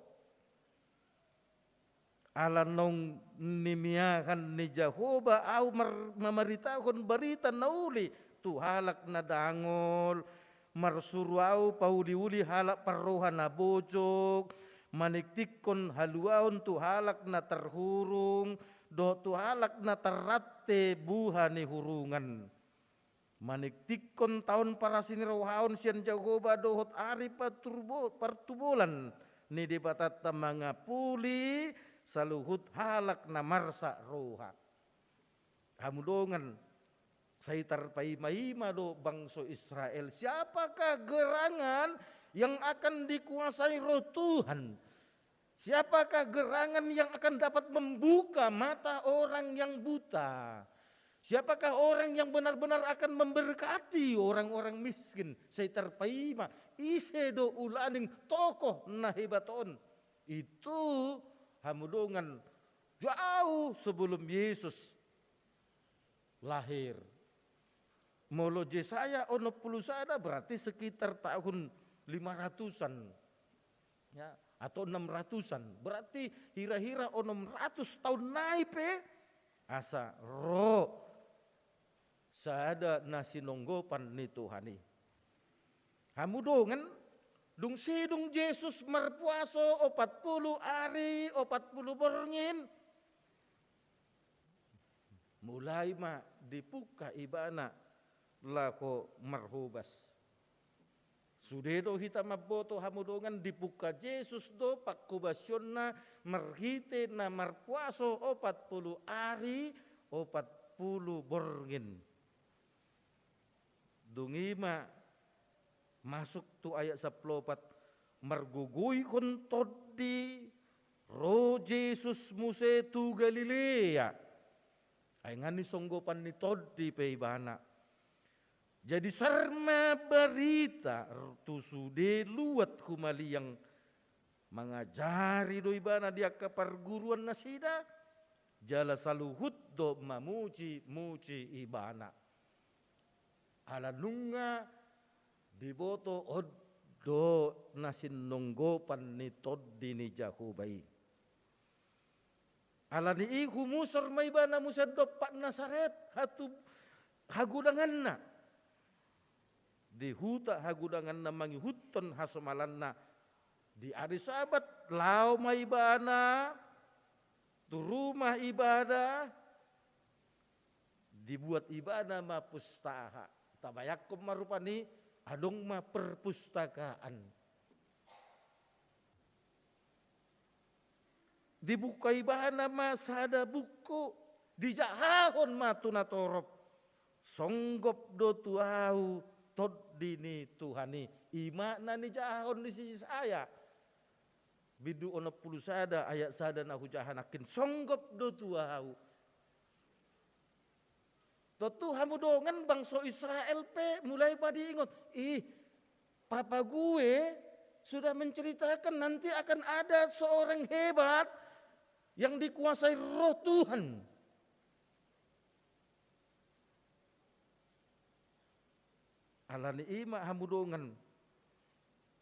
Ala naung nimiahan ni Jahowa ahu mar-, mamaritahon barita na uli tu halak na dangol, marsuru ahu pauliuli halak parroha na bojok, maningtinghon haluaon tu halak na tarhurung, dohot tu halak na tarrante buha ni hurungan. Maningtinghon taon parasinirohaon sian Jahowa dohot ari partubo-, partubolan ni Debatanta mangapuli saluhut halak na marsak roha. Hamu dongan, sai tarpaima-ima do bangso Israel. Siapakah gerangan yang akan dikuasai Roh Tuhan? Siapakah gerangan yang akan dapat membuka mata orang yang buta? Siapakah orang yang benar-benar akan memberkati orang-orang miskin? Sai tarpaima, ise do ulaning tokoh na hebat on? Itu hamu dongan jauh sebelum Yesus lahir. Molo Jesaya onom pulu sada berarti sekitar tahun lima ratusan. Ya, atau enam ratusan. Berarti hira-hira onom ratus tahun nai pe asa ro sada na sinonggopan ni Tuhan i. Hamu dongan, dung sidung Jesus marpuaso opat pulu ari, opat pulu borngin, mulai ma dipungka ibana laho marhobas. Sude do hita mamboto hamu dongan, dipungka Jesus do panghobasionna marhite na marpuaso opat pulu ari, opat pulu borngin. Dung i ma masuk tu ayat sampulu opat, margogoihon tondi, ro Jesus muse tu Galilea. Ai nga nisonggopan ni tondi pe ibana. Jadi sar ma barita tu sude luat humaliang, mangajari do ibana di angka parguruan nasida, jala saluhut do mamuji-muji ibana. Ala nunga diboto on do na sinonggopan ni tondi ni Jahowa i. Ala ni i humusor ma ibana muse dompak Nasaret, hatu hagudanganna. Di huta hagudanganna mangihuthon hasomalanna. Di ari Sabat laho ma ibana tu rumah ibadah, dibuat ibana ma pustaha. Tabayangkon ma rupani adong ma perpustakaan. Dibuka ibana ma sada buku, dijahahon ma tu natorop. Songgop do tu ahu tondi ni Tuhan i. I ma na nijahahon ni si Jesaya. Bindu onom pulu sada ayat sada na hujaha nangkin, songgop do tu ahu. Tontu hamu dongan, bangso Israel pe mulai ma diingot, ih, papa gue sudah menceritakan nanti akan ada seorang hebat yang dikuasai Roh Tuhan. Ala ni i ma hamu dongan,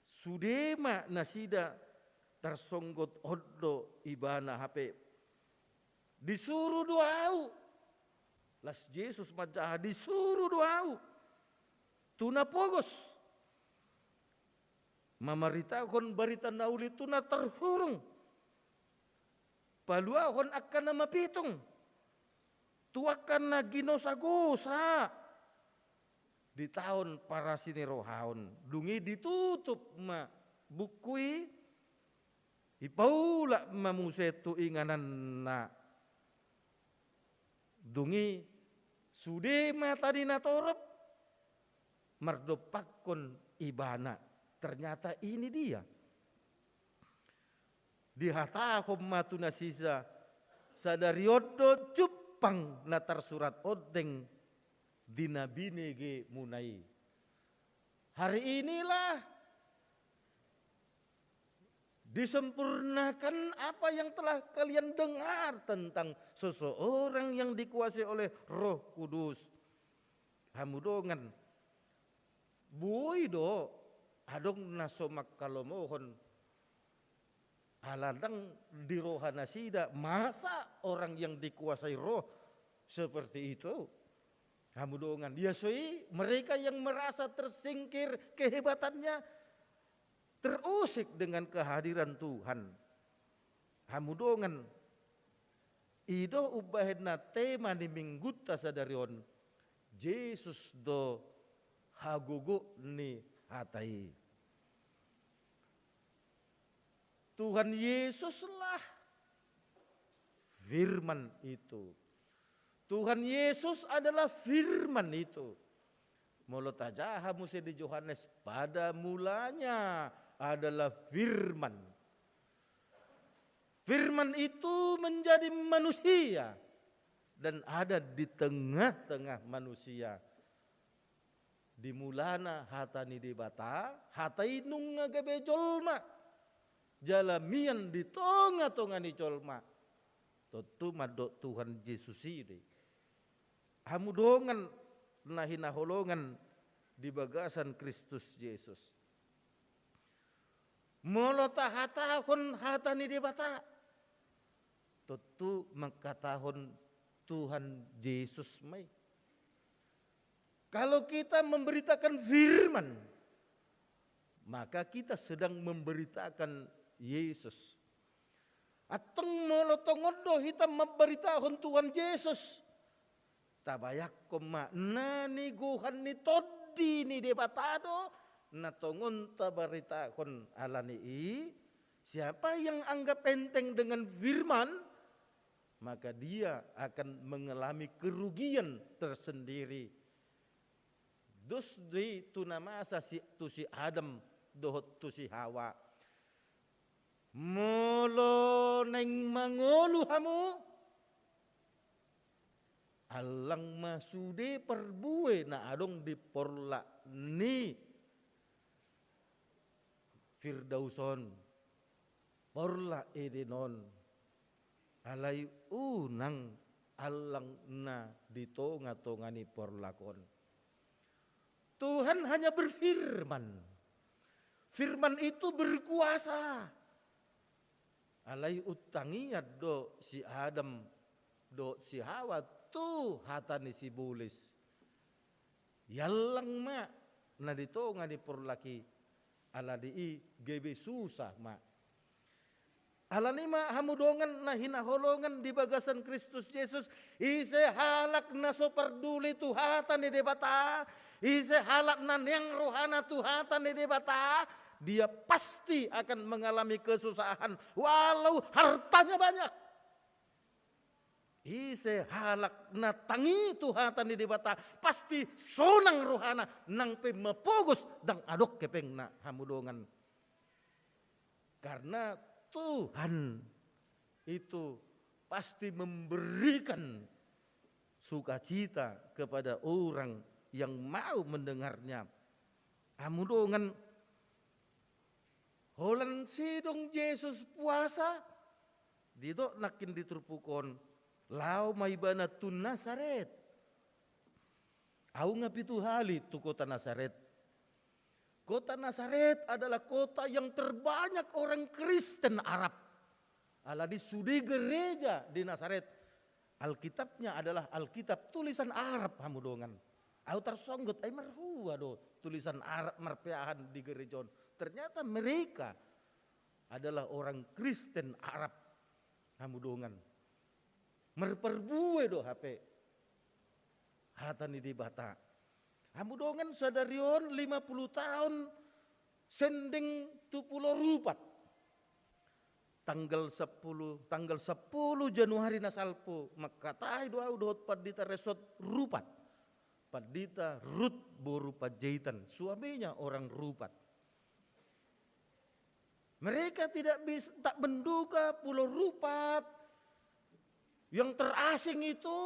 sude ma nasida tarsonggot on do ibana hape. Disuru do ahu. Las Jesus manjaha, disuru do ahu tu na pogos, mamaritahon barita na uli tu na tarhurung, paluahon angka na mapitung, tu angka na ginosagosa di taon parasinirohaon. Dung i ditutup ma buku i, dipaulak ma muse tu ingananna. Dung i sude ma tadi natorop mardompakkon ibana. Ternyata ini dia. Dihatahon ma tu nasida, sadari on do jumpang na tarsurat ondeng di na binegemuna i. Hari inilah disempurnakan apa yang telah kalian dengar tentang seseorang yang dikuasai oleh Roh Kudus. Hamu dongan, Boi do adong na so mangkalomohon, ala ndang di roha nasida, masa orang yang dikuasai roh seperti itu? Hamu dongan, ya soi, mereka yang merasa tersingkir kehebatannya, terusik dengan kehadiran Tuhan. Hamu dongan, i do umbahen na tema ni minggunta sadari on, Jesus do hagogoon ni hata i. Tuhan Yesuslah Firman itu. Tuhan Yesus adalah Firman itu. Molo tajaha muse di Johannes, pada mulanya adalah Firman. Firman itu menjadi manusia dan ada di tengah-tengah manusia. Di mulana hata ni Debata, hata i nunga gabe jolma, jala mian di tonga-tonga ni jolma. Tontu mandok Tuhan Jesus i do i. Hamu dongan na hinaholongan di bagasan Kristus Jesus. Molo tahatahon hata ni Debata, tontu mangkatahon Tuhan Jesus ma i. Kalau kita memberitakan firman, maka kita sedang memberitakan Yesus. Antong molo tongon do hita mambaritahon Tuhan Jesus, tabayangkon ma, na nigohan ni Tondi ni Debata do na tongon tabaritahon. Ala ni i, siapa yang anggap enteng dengan firman, maka dia akan mengalami kerugian tersendiri. Dos do i tu na masa si, tu si Adam dohot tu si Hawa. Molo naeng mangolu hamu, allang ma sude parbue na adong di porlak ni Firdaus on, porlak Eden on. Alai unang allang na di tonga-tonga ni porlak on. Tuhan hanya berfirman. Firman itu berkuasa. Alai untangian do si Adam dohot si Hawa tu hata ni sibolis. Iallang ma na di tonga ni porlak i, ala ni i gabe susah ma. Ala ni i ma hamu dongan na hinaholongan di bagasan Kristus Jesus, ise halak na so parduli tu hata ni Debata, ise halak na neang rohana tu hata ni Debata, dia pasti akan mengalami kesusahan walau hartanya banyak. Ise halak na tangi tu hata ni Debata, pasti sonang rohana, nang pe mapogos ndang adong hepengna, hamu dongan. Karena Tuhan itu pasti memberikan sukacita kepada orang yang mau mendengarnya. Hamu dongan, holan sidung Jesus puasa, didok nangkin di turpuk on, laho ma ibana tu Nasaret. Ahu nga pitu hali tu kota Nasaret. Kota Nasaret adalah kota yang terbanyak orang Kristen Arab. Ala ni sude gereja di Nasaret, Alkitabnya adalah Alkitab tulisan Arab, hamu dongan. Ahu tarsonggot, ai marhua do tulisan Arab marpeahan di gereja on. Ternyata mereka adalah orang Kristen Arab, hamu dongan. Marparbue do hape hata ni Debata. Hamu dongan, sadari on lima puluh taon sendeng tu Pulo Rupat. Tanggal sampulu, tanggal sampulu Januari na salpu, mangkatai do ahu dohot Pandita Resort Rupat, Pandita Ruth boru Panjaitan, suaminya orang Rupat. Mereka tidak bisa, tak menduga Pulo Rupat yang terasing itu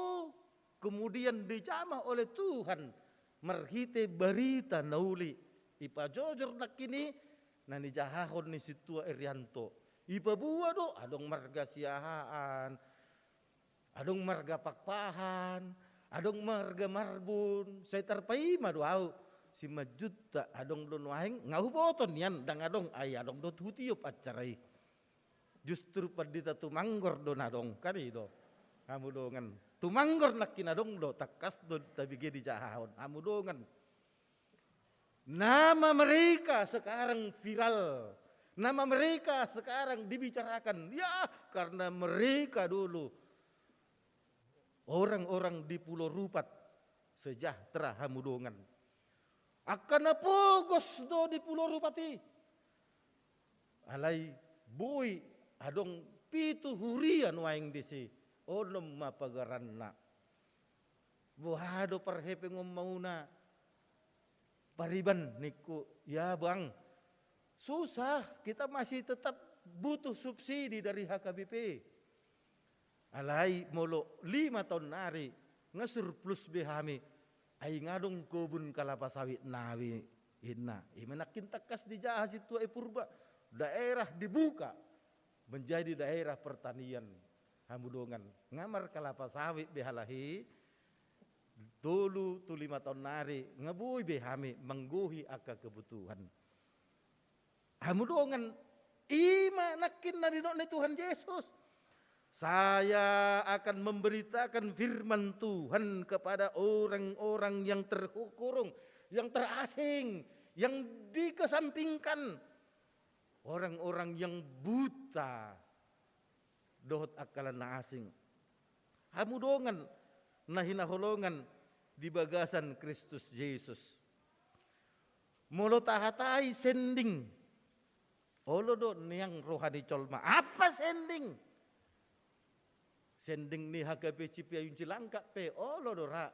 kemudian dijamah oleh Tuhan marhite barita na uli. Ipajojor nangkin i na nijahahon ni Sintua Erianto. Ipaboa do, adong marga Siahaan, adong marga Pakpahan, adong marga Marbun, sai tarpaima do ahu. Simanjuntak adong do nuaeng, nga huboto nian, ndang adong, ai adong do hutiop acara i. Justru pandita tumanggor do na adong, kan i do. Hamu dongan. Tumanggor nangkin adong do, tangkas do tabege dijahahon. Hamu dongan. Nama mereka sekarang viral. Nama mereka sekarang dibicarakan. Ya, karena mereka dulu orang-orang di Pulau Rupat sejahtera, hamu dongan. Angka na pogos do di Pulau Rupat i. Alai boi adong pitu huria nuaeng disi, onom ma pagaranna. Boha do parhepeng on, mauna pariban ningku, ya bang, susah, kita masih tetap butuh subsidi dari H K B P. Alai molo lima taon nari, nga surplus be hami, ai nga adong kobun kalapa sawit nami, inna. Ima nangkin tangkas dijaha sintua i Purba, daerah dibuka menjadi daerah pertanian, hamu dongan. Nga markalapa sawit be halak i, tolu tu lima taon nari, nga boi be hami manggohi angka kebutuhan. Hamu dongan, ima nangkin na nidok ni Tuhan Jesus. Saya akan memberitakan firman Tuhan kepada orang-orang yang terkurung, yang terasing, yang dikesampingkan. Orang-orang yang buta dohot angka na asing. Hamu dongan na hinaholongan di bagasan Kristus Jesus. Molo tahatai sending, olo do nian roha ni jolma. Apa sending? Sending ni H K B P Cipayung Cilangkap pe, olo do ra.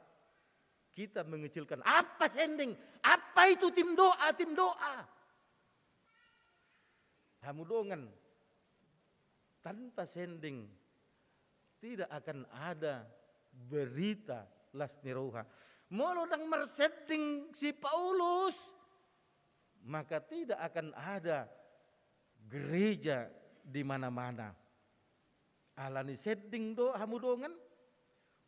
Kita mengecilkan. Apa sending? Apa itu tim doa, tim doa? Hamu dongan, tanpa sending tidak akan ada berita las ni roha. Molo ndang marsending si Paulus, maka tidak akan ada gereja di mana-mana. Alani sending do, hamu dongan,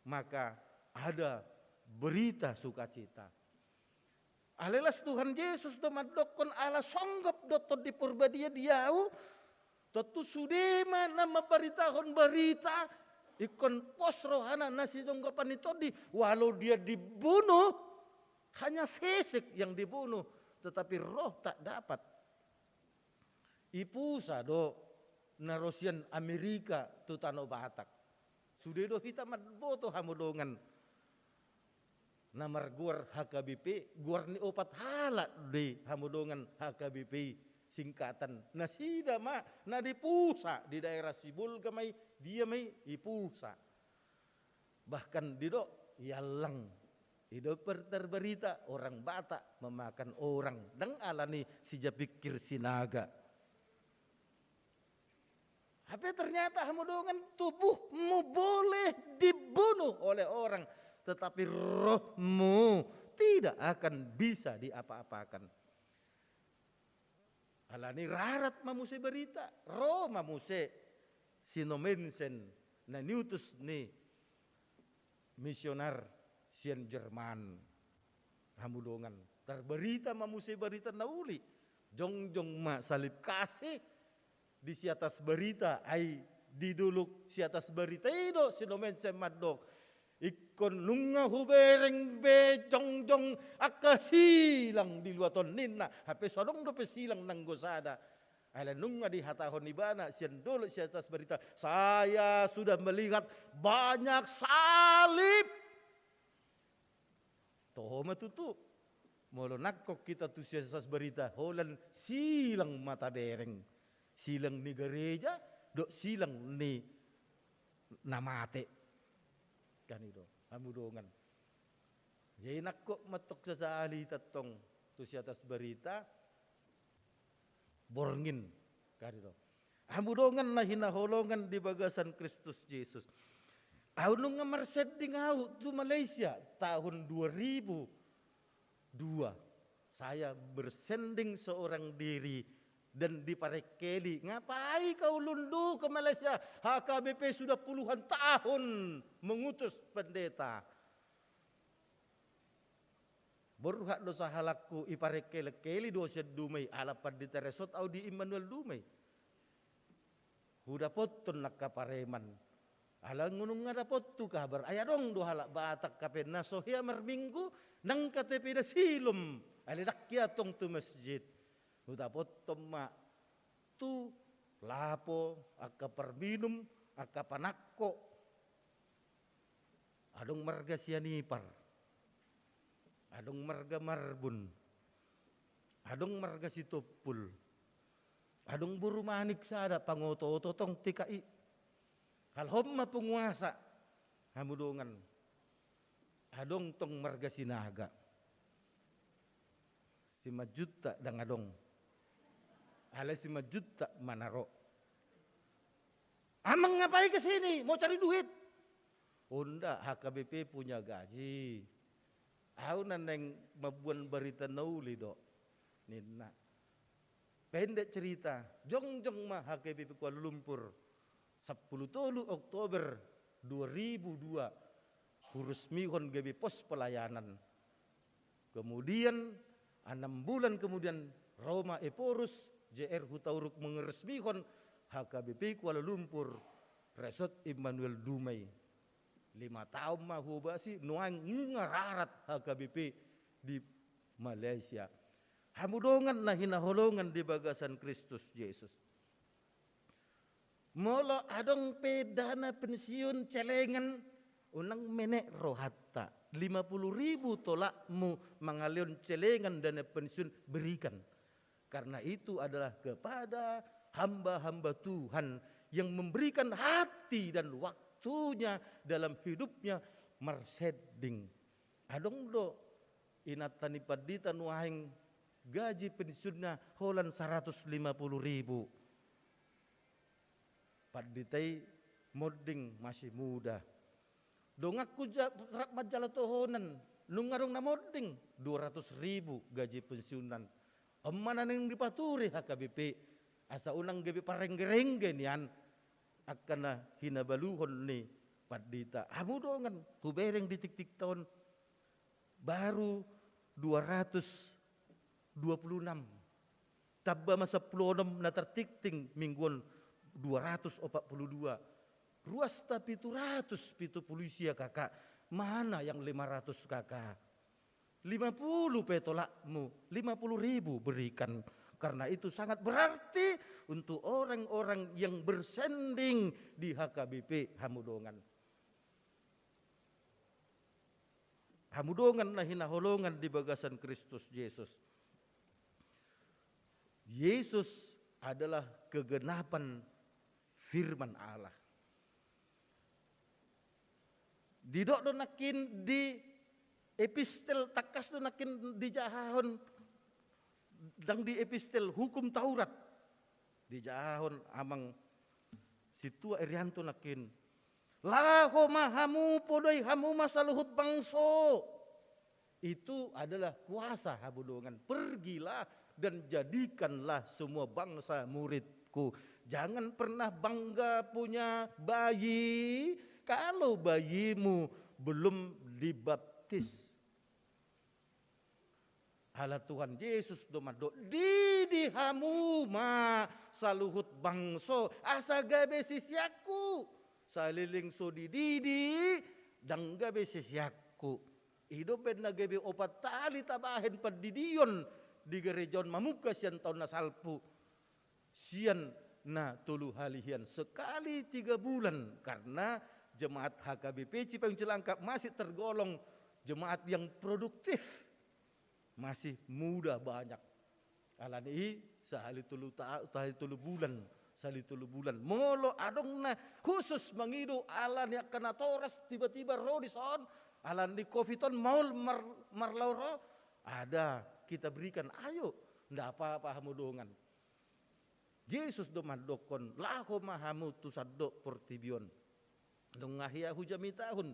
maka ada berita sukacita. Alai las Tuhan Jesus do mandokkon, ala songgop do Tondi Porbadia di ahu, tontu sude ma na mambaritahon barita, ingkon pos rohana na sinonggopan ni Tondi, walau dia dibunuh, hanya fisik yang dibunuh, tetapi roh tak dapat. Ipusa do na ro sian Amerika tu tano Batak. Sude do hita mamboto, hamu dongan, na margoar H K B P, goar ni opat halak do i, hamu dongan, H K B P i singkatan. Nasida ma na dipusa di daerah Sibolga ma i, dia ma i, ipusa. Bahkan didok, iallang. Didok per-, terberita orang Batak memakan orang. Ndang alani sijapingkir Sinaga. Tapi ternyata, hamu dongan, tubuhmu boleh dibunuh oleh orang, tetapi rohmu tidak akan bisa diapa-apakan. Alani rarat ma muse barita, ro ma muse si Nommensen na niutus ni misionar sian Jerman. Hamu dongan, tarbarita ma muse barita na uli. Jongjong ma salib kasih di Siatasbarita, ai di dolok Siatasbarita i do si Nommensen mandok, ingkon nunga hubereng be jongjong angka silang di luat on, ninna. Hape so adong dope silang nanggo sada. Alai nunga dihatahon ibana sian dolok Siatasbarita, "Saya sudah melihat banyak salib." Toho ma tutu. Molo nangkok hita tu Siatasbarita, holan silang ma tabereng. Silang ni gareja dohot silang ni na mate. Kan i do, hamu dongan. Jadi nangkok ma tong sasahali hita tong tu Siatasbarita, borngin. Kan i do. Hamu dongan na hinaholongan di bagasan Kristus Jesus. Ahu nunga marsending ahu tu Malaysia tahun dua ribu dua. Saya bersending seorang diri dan diparengkeli. "Ngapai kau lundu ke Malaysia? H K B P sudah puluhan tahun mengutus pendeta." Borhat do sahalakku, iparengkelengkeli do sian Dumai, ala pandita resort au di Immanuel Dumai. Hudapothon angka pareman. Ala nunga dapot tu kabar, ai adong do halak Batak hape na so hea marminggu, nang K T P na silom, alai ndang hea tong tu masjid. Hudapothon ma tu lapo, angka parminum, angka panangko. Adong marga Sianipar, adong marga Marbun, adong marga Sitompul, adong boru Manik sada, pangoto-oto tong T K I. Halhom ma punguasa, hamu dongan. Adong tong marga Sinaga. Simanjuntak ndang adong. Alai Simanjuntak ma na ro. Amang, ngapain ke sini? Mau cari duit? Onda, H K B P punya gaji. Au na naeng mamboan barita na uli do, ninna. Pendek cerita, jongjong ma H K B P Kuala Lumpur. Sampulu tolu Oktober dua ribu dua, huresmihon gabe pos pelayanan. Kemudian, enam bulan kemudian, ro ma Ephorus, J R Hutauruk, mengresmihon H K B P Kuala Lumpur, Resort Immanuel Dumai. Lima taon ma huobasi, nuaeng nunga rarat H K B P di Malaysia. Hamu dongan na hinaholongan di bagasan Kristus Jesus. Molo adong pe dana pensiun celengan, unang menek rohanta. Lima puluh ribu tolakmu mangalehon celengan dana pensiun, berikan. Karena itu adalah kepada hamba-hamba Tuhan yang memberikan hati dan waktunya dalam hidupnya marsending. Adong do inanta ni pandita nuaeng gaji pensiunna holan saratus lima puluh ribu. Pandita i monding, masih muda. Donganku ja-, rap manjalo tohonan, nunga adong na monding, dua ratus ribu gaji pensiunan. On ma na naeng dipature H K B P, asa unang gabe parengge-rengge nian angka na hinabaluhon ni pandita. Hamu dongan, hubereng di tiktik taon baru dua ratus dua puluh enam. Tamba ma sampulu onom na tartingting minggu on, dua ratus opat puluh dua. Ruasta pitu ratus pitu puluh sia K K. Mana yang lima ratus K K? Lima puluh pe tolakmu, lima puluh ribu berikan. Karena itu sangat berarti untuk orang-orang yang bersending di H K B P, hamu dongan. Hamu dongan na hinaholongan di bagasan Kristus Jesus. Yesus adalah kegenapan firman Allah. Didok do nangkin di epistel, tangkas do nangkin dijahahon, ndang di epistel, Hukum Taurat. Dijahahon amang sintua Erianto nangkin. Laho ma hamu, podai hamu ma saluhut bangso. Itu adalah kuasa, hamu dongan. Pergilah dan jadikanlah semua bangsa muridku. Jangan pernah bangga punya bayi kalau bayimu belum dibaptis. Ala Tuhan Jesus do mandok, didi hamu ma saluhut bangso, asa gabe siseanku. Saleleng so dididi, ndang gabe siseanku. I do umbahen na gabe opat hali tabahen pandidion di gereja on mamungka sian taon na salpu. Sian na tolu hali hian, sekali tiga bulan, karena jemaat H K B P Cipayung Cilangkap masih tergolong jemaat yang produktif, masih muda banyak. Alani i sahali tolu ta-, sahali tolu bulan, sahali tolu bulan. Molo adong na khusus mangido alani angka natoras tiba-tiba ro dison, alani covid on maol mar-, marlaho ro, ada kita berikan, ayo, ndak apa-apa hamu dongan. Jesus do mandokkon, laho ma hamu tu sandok portibi on. Nunga hea hujamitahon,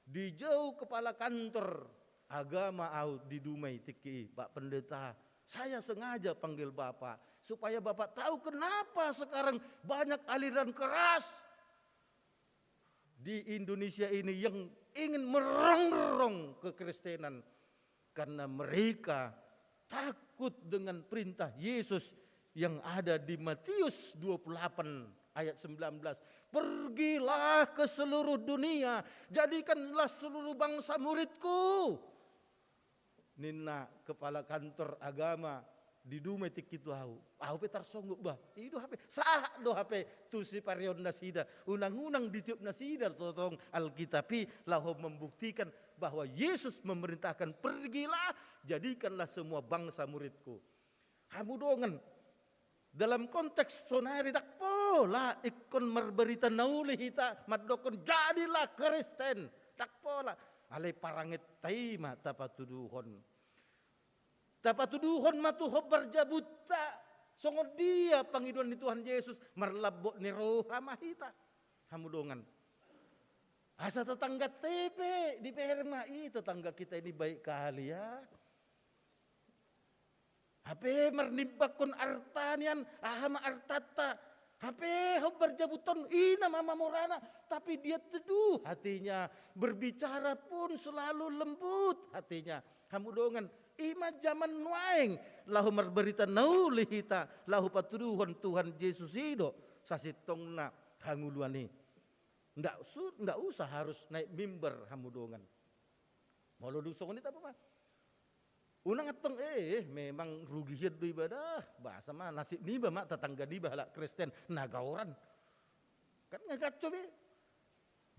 dijou kepala kantor agama au di Dumai tingki i, Pak Pendeta, saya sengaja panggil Bapak supaya Bapak tahu kenapa sekarang banyak aliran keras di Indonesia ini yang ingin merongrong kekristenan. Karena mereka takut dengan perintah Yesus yang ada di Matius dua puluh delapan ayat sembilan belas. "Pergilah ke seluruh dunia, jadikanlah seluruh bangsa muridku," ninna kepala kantor agama di Dumai tingki tu ahu. Ahu pe tarsonggot, bah, i do hape, sahat do hape tu siparion nasida. Unang-unang ditiop nasida tongtong Alkitab i laho membuktikan bahwa Yesus memerintahkan, "Pergilah, jadikanlah semua bangsa muridku." Hamu dongan, dalam konteks sonari ndang pola ingkon marbarita na uli hita mandokkon, "Jadilah Kristen." Ndang pola. Alai parangenta i ma tapatuduhon. Tapatuduhon ma tu hombar jabunta. Songon dia pangidoan ni Tuhan Yesus, marlambok ni roha ma hita. Hamu dongan. Asa tetangga te pe dibereng ma, "Ih, tetangga kita ini baik kali ya. Hape marnimbangkon arta nian, aha ma artanta. Hape hombar jabunta on, ina ma mamorana, tapi dia teduh hatinya, berbicara pun selalu lembut hatinya." Hamu dongan, i ma jaman nuaeng, laho marbarita na uli hita, laho patuduhon Tuhan Jesus i do sasintongna hangoluan i. Ndak su-, ndak usah harus naik mimbar, hamu dongan. Molo dung songon i tabo ma. Unang antong, eh, memang rugi hian do iba da. Boasa ma nasib niba ma tetangga niba halak Kristen na gaoran. Kan nga ganco be.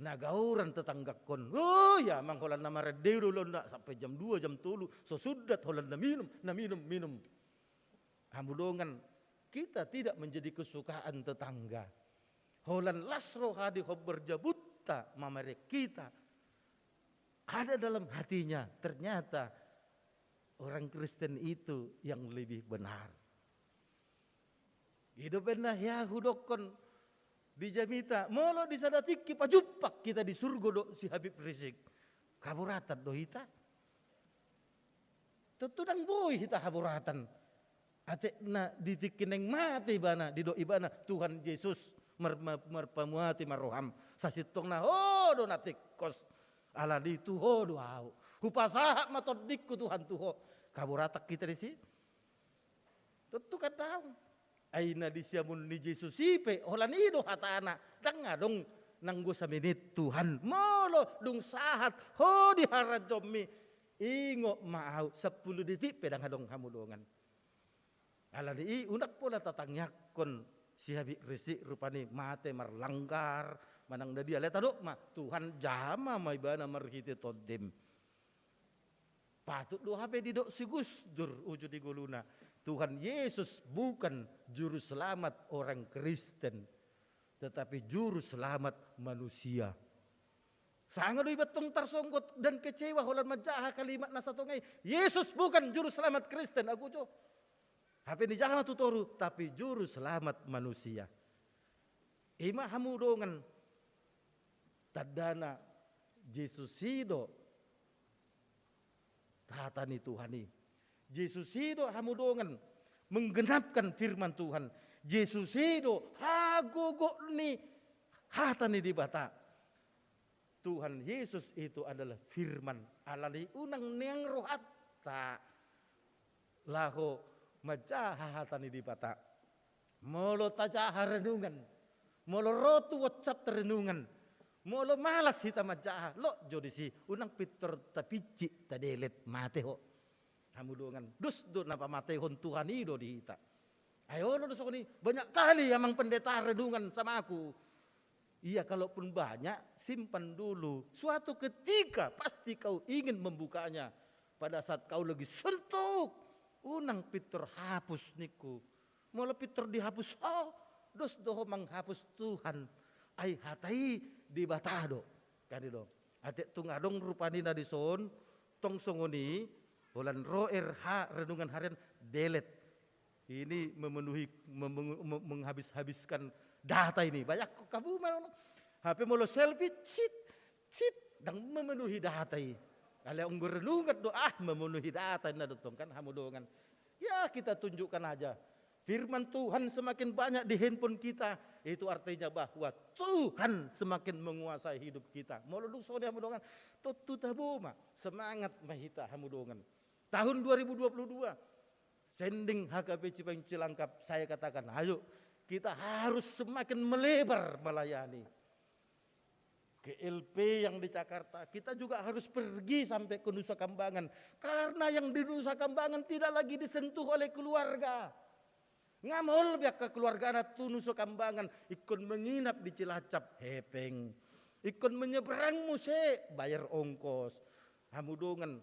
Na gaoran tetanggangkon. Oh ya, mang holan na marende do ulaonna, sampai jam dua, jam tolu. So sundat holan na minum, na minum, minum. Hamu dongan, kita tidak menjadi kesukaan tetangga. Holan las roha di hombar jabunta mamereng hita. Ada dalam hatinya, ternyata orang Kristen itu yang lebih benar. I do umbahen na hea hudokkon di jamita, molo di sada tingki pajumpang hita di surgo dohot si Habib Rizik, haboratan do hita. Tontu ndang boi hita haboratan. Atik na di tingki naeng mate ibana, didok ibana, "Tuhan Jesus, mar-, mar-, marpamuati ma roham. Sasintongna Ho do na tingkos. Alani i tu Ho do ahu. Hupasahat ma tondingku, Tuhan, tu Ho." Haboratan hita disi? Tontu kan daong. Ai na di siamun ni Jesus i pe, holan i do hatana, ndang adong nanggo samenit, "Tuhan, molo dung sahat Ho di haranjommi, ingot ma ahu." Sampulu detik pe ndang adong, hamu dongan. Alani i unang pola tatangiangkon si Habib Rizik rupani mate marlanggar manang na dia, alai tadok ma, Tuhan jama ma ibana marhite tondim. Patut do hape didok si Gus Dur uju di ngoluna, Tuhan Yesus bukan juru selamat orang Kristen, tetapi juru selamat manusia. Sanga do iba tong tarsonggot dan kecewa holan manjaha kalimat na satonga i, "Yesus bukan juru selamat Kristen," agu jo. Hape dijama tu toru, tapi juru selamat manusia. I ma, hamu dongan, tandana Jesus i do hata ni Tuhan i. Jesus i do, hamu dongan, menggenapkan firman Tuhan. Jesus i do hagogot ni hata ni Debata. Tuhan Yesus itu adalah firman. Alani i unang neang rohanta laho manjaha hata ni Debata. Molo tajaha renungan, molo ro tu WhatsApp renungan, molo malas hita manjaha, lot jo disi, unang pintor tapincit, tadelet, mate ho. Hamu dongan, dos do na pamatehon Tuhan i do di hita. Ai olo do songon i, banyak kali amang pendeta renungan sama aku. Iya, kalaupun banyak, simpan dulu. Suatu ketika pasti kau ingin membukanya. Pada saat kau lagi suntuk, unang pintor hapus ningku. Molo pintor dihapus ho, dos do ho manghapus Tuhan. Ai hata i Debata do. Kan i do. Atik tung adong rupani na dison, tong songon i, holan ro R H, renungan harian, delete. Ini memenuhi, mem-, mem-, menghabis-habiskan data ini. Banyak kok kamu mah. Hape molo selfie, cit, cit, ndang memenuhi data i. Alai anggo renungan do, ah, memenuhi data i na do tong kan, hamu dongan. Ya, kita tunjukkan aja. Firman Tuhan semakin banyak di handphone kita, itu artinya bahwa Tuhan semakin menguasai hidup kita. Molo dung songon i, hamu dongan, tontu tabo ma, semangat ma hita, hamu dongan. tahun dua ribu dua puluh dua, sending H K B C Payung Cilangkap, saya katakan, ayo, kita harus semakin melebar melayani. Ke L P yang di Jakarta, kita juga harus pergi sampai ke Nusa Kambangan. Karena yang di Nusa Kambangan tidak lagi disentuh oleh keluarga. Nga maol be angka keluargana tu Nusa Kambangan, ingkon menginap di Cilacap, hepeng. Ingkon menyeberang muse, bayar ongkos. Hamu dongan,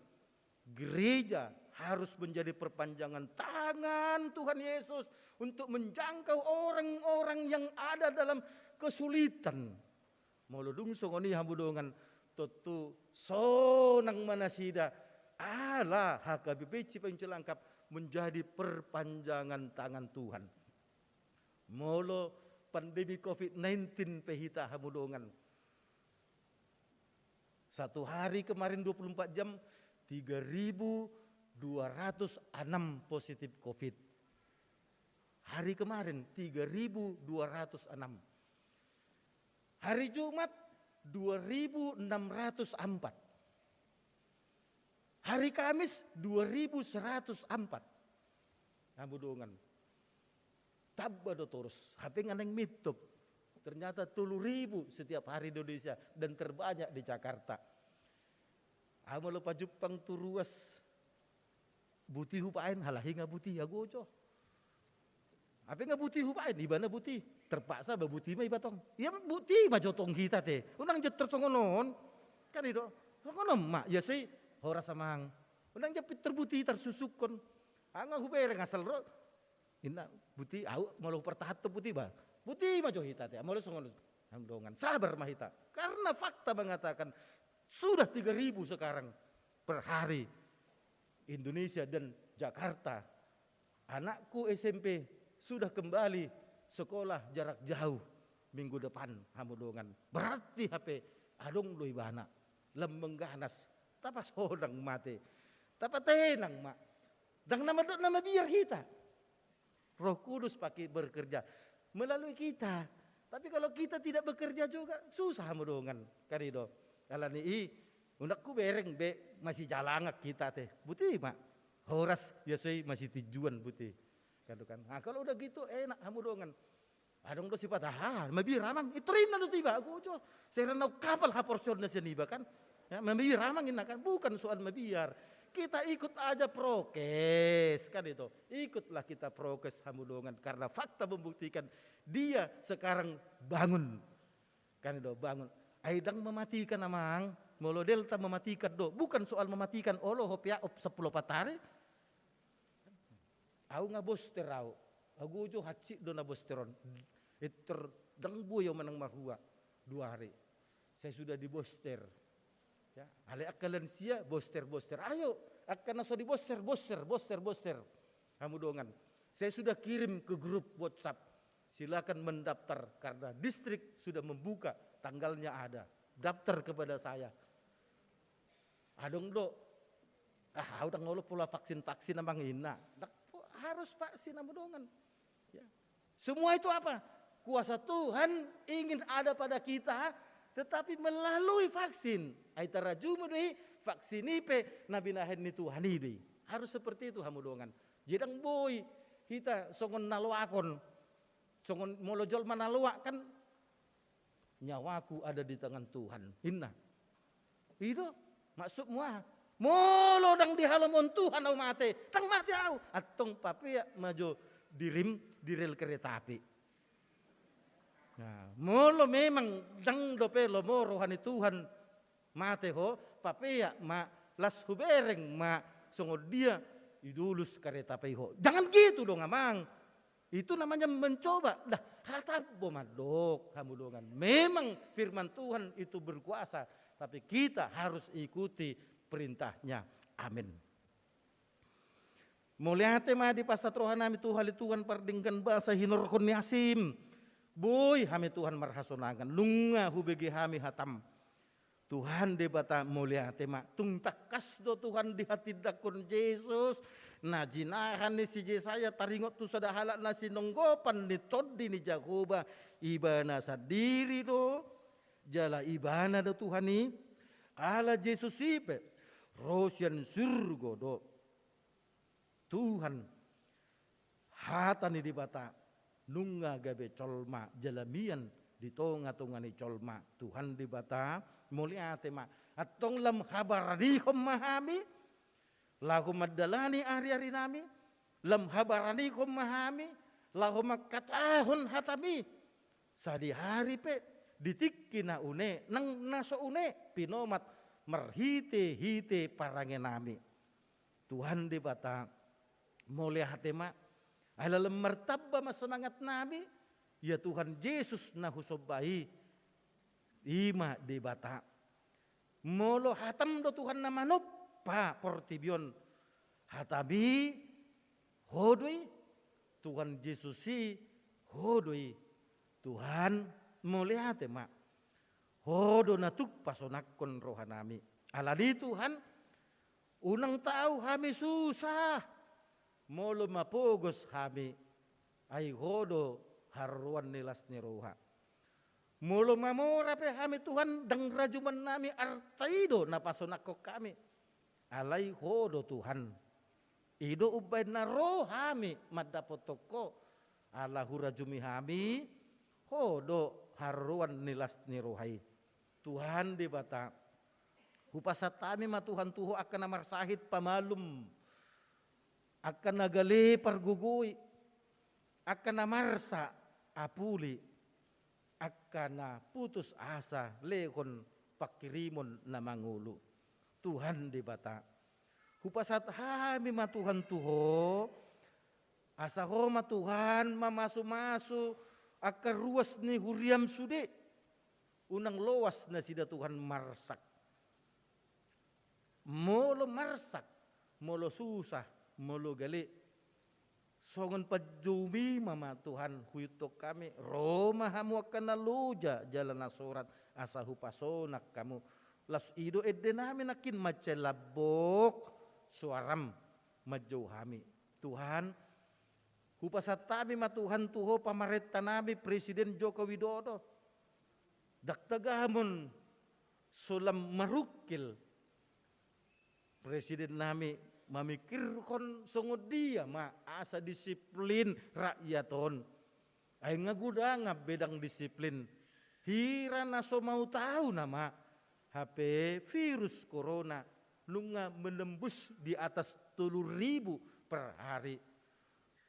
gereja harus menjadi perpanjangan tangan Tuhan Yesus untuk menjangkau orang-orang yang ada dalam kesulitan. Molo dung songon i hamu dongan, tontu sonang ma nasida ala H K B P C Payung Cilangkap menjadi perpanjangan tangan Tuhan. Molo pandemi covid sembilan belas pe hita hamu dongan, satu hari kemarin dua puluh empat jam, tiga ribu dua ratus enam positif covid. Hari kemarin, tiga ribu dua ratus enam. Hari Jumat, dua ribu enam ratus empat. Hari Kamis, dua ribu seratus empat. Hamu dongan. Tamba do torus, hape nga naeng mintop. Ternyata tolu ribu setiap hari di Indonesia dan terbanyak di Jakarta. Ahu molo pajumpang tu ruas, buti hubaen, halani nga buti, agojo. Hape nga buti hubaen, ibana buti. Terpaksa ba buti ma iba tong. Ia buti ma jo tong hita te. Unang jo tarsongon on. Kan i do. Songon on ma, ia sai horas amang. Unang jo pintor buti tarsusukkon. Ahu nga hubereng asal ro. Inna, buti, ahu molo hupartahanhon buti ba. Buti ma jo hita te, molo songon on. Hamu dongan, sabar ma hita. Karena fakta mengatakan, sudah tiga ribu sekarang per hari Indonesia dan Jakarta. Anakku S M P sudah kembali sekolah jarak jauh minggu depan, hamu dongan. Berarti hape adong do ibana. Lam mengganas. Tapasonang ma te. Tapatenang ma. Ndang na mandok na mabiar hita. Roh Kudus pakai bekerja melalui kita. Tapi kalau kita tidak bekerja juga, susah hamu dongan. Kan i do. Alani i, unang hubereng be masijalangan hita te. Buti ma. Horas, ia sai masitinjuan buti. Kan do kan. Nah, kalau udah gitu, enak hamu dongan. Adong do sipata, ah, mabiar amang, pintor inna do tu iba, agojo, sai ra naung hapal haporseaonna sian iba kan. Ya, mabiar amang inna kan, bukan soal mabiar. Kita ikut aja prokes, kan itu. Ikutlah kita prokes hamu dongan, karena fakta membuktikan dia sekarang bangun. Kan itu, bangun. Ai ndang mematikan amang, molo delta mematikan do, bukan soal mematikan, olo ho pe aop sampulu opat ari. Ahu nga booster ahu. Agojo hansit do na booster on. Pintor ndang boi ahu manang marhua. Dua hari. Saya sudah di booster. Ya, alai angka lansia booster, booster. Ayo, angka na so di booster, booster, booster, booster. Hamu dongan. Saya sudah kirim ke grup WhatsApp. Silakan mendaftar karena distrik sudah membuka, tanggalnya ada. Daftar kepada saya. Adong do, ah, ahu ndang olo pola vaksin-vaksin amang inna. Ndang po-, harus vaksin hamu dongan. Ya. Semua itu apa? Kuasa Tuhan ingin ada pada kita, tetapi melalui vaksin. Ai tarajumi do i vaksin i pe na binahen ni Tuhan i do i. Harus seperti itu hamu dongan. Jadi ndang boi hita songon na loakon. Songon molo jolma na loak kan, nyawaku ada di tangan Tuhan. Inna. I do, maksudmu aha? Molo ndang di halomoon Tuhan ahu mate, ndang mate ahu. Antong papeak ma jo dirim di rel kereta api. Nah, molo memang ndang dope lomo roha ni Tuhan mate ho, papeak ma, las hubereng ma songon dia idolus kereta api ho. Jangan gitu dong, amang. Itu namanya mencoba. Dah, hatap bo mandok hamu dongan. Memang firman Tuhan itu berkuasa, tapi kita harus ikuti perintahnya. Amin. Mauliate ma dipasahat roha nami tu hami Tuhan pardenggan basa hinorhon ni asim. Boi hami Tuhan marhasonangan, nunga hubege hami hatam. Tuhan Debata mauliate ma, tung tangkas do Tuhan dihatindangkon Jesus, na jinahan ni si Jesaya taringot tu sada halak na sinonggopan ni Tondi ni Jahowa, ibana sandiri do, jala ibana do Tuhan i, ala Jesus i pe, ro sian surgo do. Tuhan, hata ni Debata, nunga gabe jolma jala mian di tonga-tonga ni jolma. Tuhan Debata, mauliate ma. Antong lam habaranihon ma hami laho mandalani ari-arinami, lam habaranihon ma hami laho mangkatahon hatami. Sadihari pe, di tingki na une, nang na so une, pinomat marhite-hite parangenami. Tuhan Debata, mauliate ma. Ai lam martamba ma semangatnami, ia Tuhan Jesus na husomba i, i ma Debata. Molo hatam do Tuhan na manompa portibi on, hatami, Ho do i, Tuhan Jesus i, Ho do i. Tuhan, mauliate ma. Ho do na tuk pasonangkon rohanami. Alani Tuhan, unang tau hami susah molo mapogos hami, ai Ho do haroroan ni las ni roha. Molo mamora pe hami Tuhan, ndang rajumannami arta i do na pasonangkon hami. Alai Ho do Tuhan. I do umbahen na ro hami mandapothon Ho, ala hurajumi hami, Ho do haroroan ni las ni roha i. Tuhan Debata, hupasahat hami ma Tuhan tu Ho angka na marsahit pamalum, angka na gale pargogoi, angka na marsak apuli, angka na putus asa lehon pangkirimon na mangolu. Tuhan Debata, hupasahat hami ma Tuhan tu Ho, asa Ho ma Tuhan mamasu-masu angka ruas ni huriam sude, unang loas nasida Tuhan marsak. Molo marsak, molo susah, molo gale, songon panjoumi ma, ma Tuhan huihuthon hami, ro ma hamu angka na loja jala na sorat, asa hupasonang hamu. Las i do endenami nangkin, mansai lambok soaram manjou hami. Tuhan, hupasahat hami ma Tuhan tu Ho pamarentanami Presiden Joko Widodo. Ndang tagamon so lam marungkil Presidennami mamikirhon songon dia ma asa disiplin rakyat on. Ai nga godang be ndang disiplin. Hira na so mau tau nama, hape virus corona nunga menembus di atas tolu ribu per hari.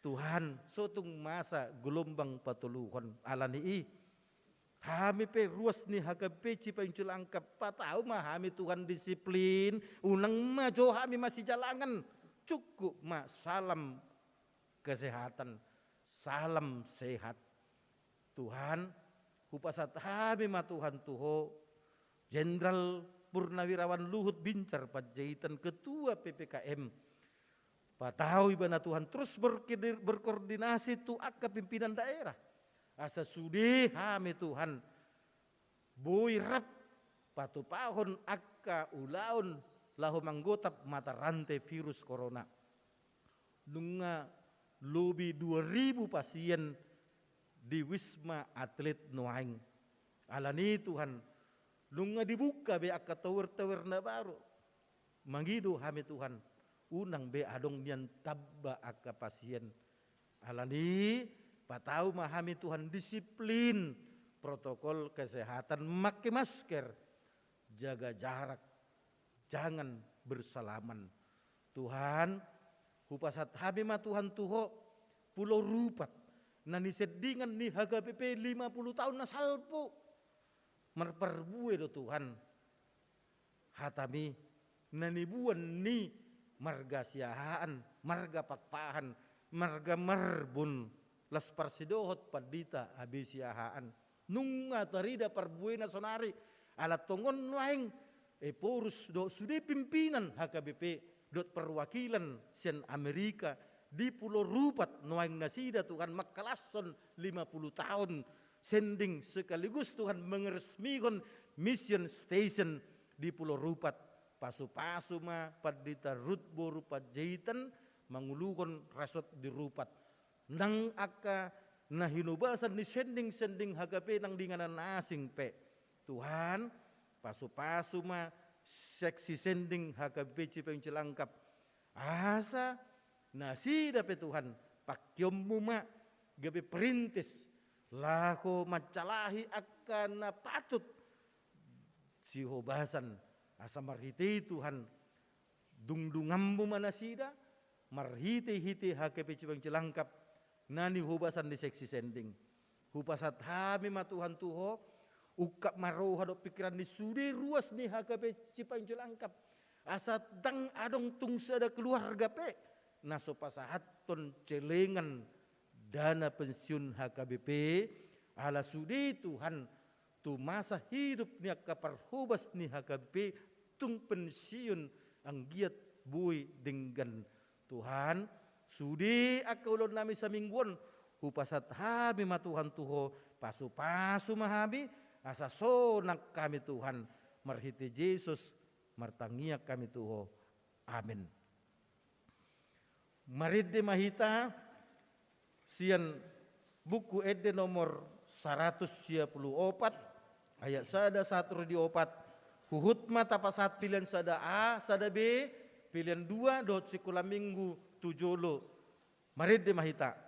Tuhan, so tung masa gelombang patoluhon. Alani i, hami pe ruas ni H K B P Cipayung Cilangkap, patau ma hami Tuhan disiplin, unang ma jo hami masijalangan, cukup ma salam kesehatan, salam sehat. Tuhan, hupasahat hami ma Tuhan tu Ho, Jenderal Purnawirawan Luhut Binsar Panjaitan, Ketua P P K M. Patau ibana Tuhan terus berkedi-, berkoordinasi tu angka pimpinan daerah, asa sude hami Tuhan boi rap patupahon angka ulaon laho manggotap mata rantai virus corona. Nunga lobi dua ribu pasien di Wisma Atlet nuaeng. Alani i Tuhan, nunga dibuka be angka tower-tower na baru. Mangido hami Tuhan, unang be adong nian tamba angka pasien. Alani i, patau ma hami Tuhan disiplin protokol kesehatan, make masker, jaga jarak, jangan bersalaman. Tuhan, hupasahat hami ma Tuhan tu Ho, Pulau Rupat, na nisendingan ni H K B P lima puluh taon na salpu. Marparbue do Tuhan hatami, na nibuan ni marga Siahaan, marga Pakpahan, marga Marbun, las parsidohot pandita A B Siahaan. Nunga tarida parbuena sonari, ala tongon nuaeng Ephorus dohot sude pimpinan H K B P dohot perwakilan sian Amerika di Pulau Rupat nuaeng nasida Tuhan mangkalashon lima puluh taon sending sekaligus Tuhan mengeresmihon mission station di Pulau Rupat. Pasu-pasu ma Pandita Ruth boru Panjaitan manguluhon resort di Rupat. Nang angka na hinobasan ni sending-sending H K B P nang di inganan na asing pe. Tuhan, pasu-pasu ma seksi sending H K B P Cipayung Cilangkap. Asa Nasida pe Tuhan, pangkeonmu ma gabe perintis laho mansalahi angka na patut sihobasan, asa marhite i Tuhan, dungdunganmu ma nasida, marhitehite H K B Cipayung Cilangkap, na nihobasan di seksi sending. Hupasahat hami ma Tuhan tu Ho, ungkap ma roha dohot pingkiran ni sude ruas ni H K B Cipayung Cilangkap. Asa ndang adong tung sada keluarga pe na so pasahathon celengan dana pensiun H K B P, ala sude Tuhan, tu masa hidup ni angka parhobas ni H K B P tung pensiun anggiat boi denggan. Tuhan, sude angka ulaon nami saminggu on, hupasahat hami ma Tuhan tu Ho, pasupasu ma hami, asa sonang hami Tuhan, marhite Jesus, martangiang hami tu Ho. Amin. Marende ma hita sian Buku Ende nomor saratus sia pulu opat, ayat sada sahat ro di opat, huhut ma tapasahat pilihan sada A, sada B, pilihan dua, dohot sikola minggu tu jolo. Marende ma hita.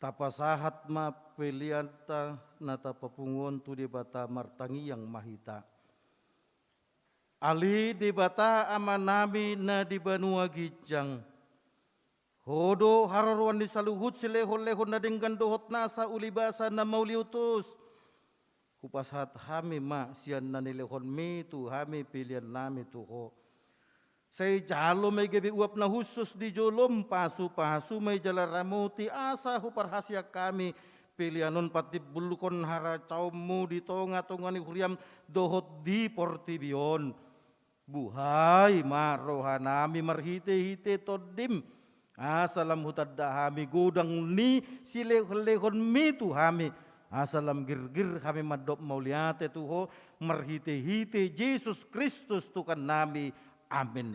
Tapasahat ma peleanta na tapapungu on tu Debata, martangiang ma hita. Ale Debata Amanami na di banua ginjang, Ho do haroroan ni saluhut silehon-lehon na denggan dohot nasa ulibasa na mauliutus. Hupasahat hami ma sian na nilehonmi tu hami peleannami tu Ho. Sai jalo ma i gabe uap na hushus di jolom, pasu-pasu ma i jala ramoti, asa huparhaseang hami pelean on patimbulhon harajaonmu di tonga-tonga ni huriam dohot di portibi on. Buhai ma rohanami marhite-hite Tondim, asa lam hutanda hami godang ni silehon-lehonmi tu hami, asa lam girgir hami mandok mauliate tu Ho, marhite-hite Jesus Kristus Tuhannami. Amin.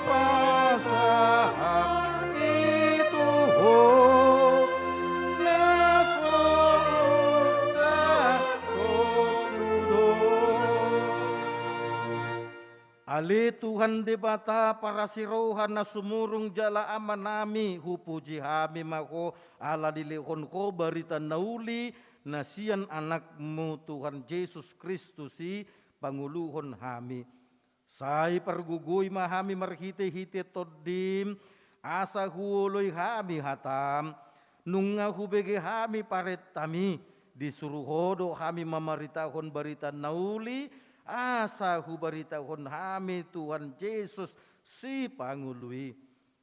Hupasahat i tu Ho na so unsahonku do. Ale Tuhan Debata parasi roha na sumurung jala Amanami, hupuji hami ma Ho ala dilehon Ho barita na uli na sian Anakmu Tuhan Jesus Kristus i pangoluhon hami. Sai pargogoi ma hami marhite-hite Tondim, asa huoloi hami hatam. Nunga hubege hami parentami, disuru Ho do hami mamaritahon barita na uli, asa hubaritahon hami Tuhan Jesus Sipangolu i.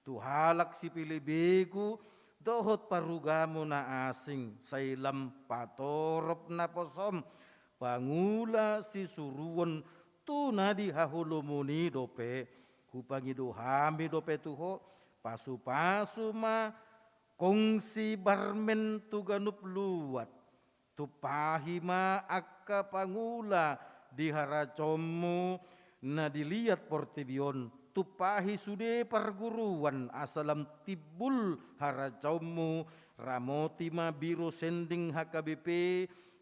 Tu halak sipilebegu dohot parugamo na asing, sai lam patorop naposom pangula sisuruon tu na di haholomon i dope. Hupangido hami dope tu Ho, pasu-pasu ma kongsi barmen tu ganup luat. Tumpahi ma angka pangula di harajaonmu na di liat portibi on. Tumpahi sude parguruan asa lam timbul harajaonmu. Ramoti ma Biro Sending H K B P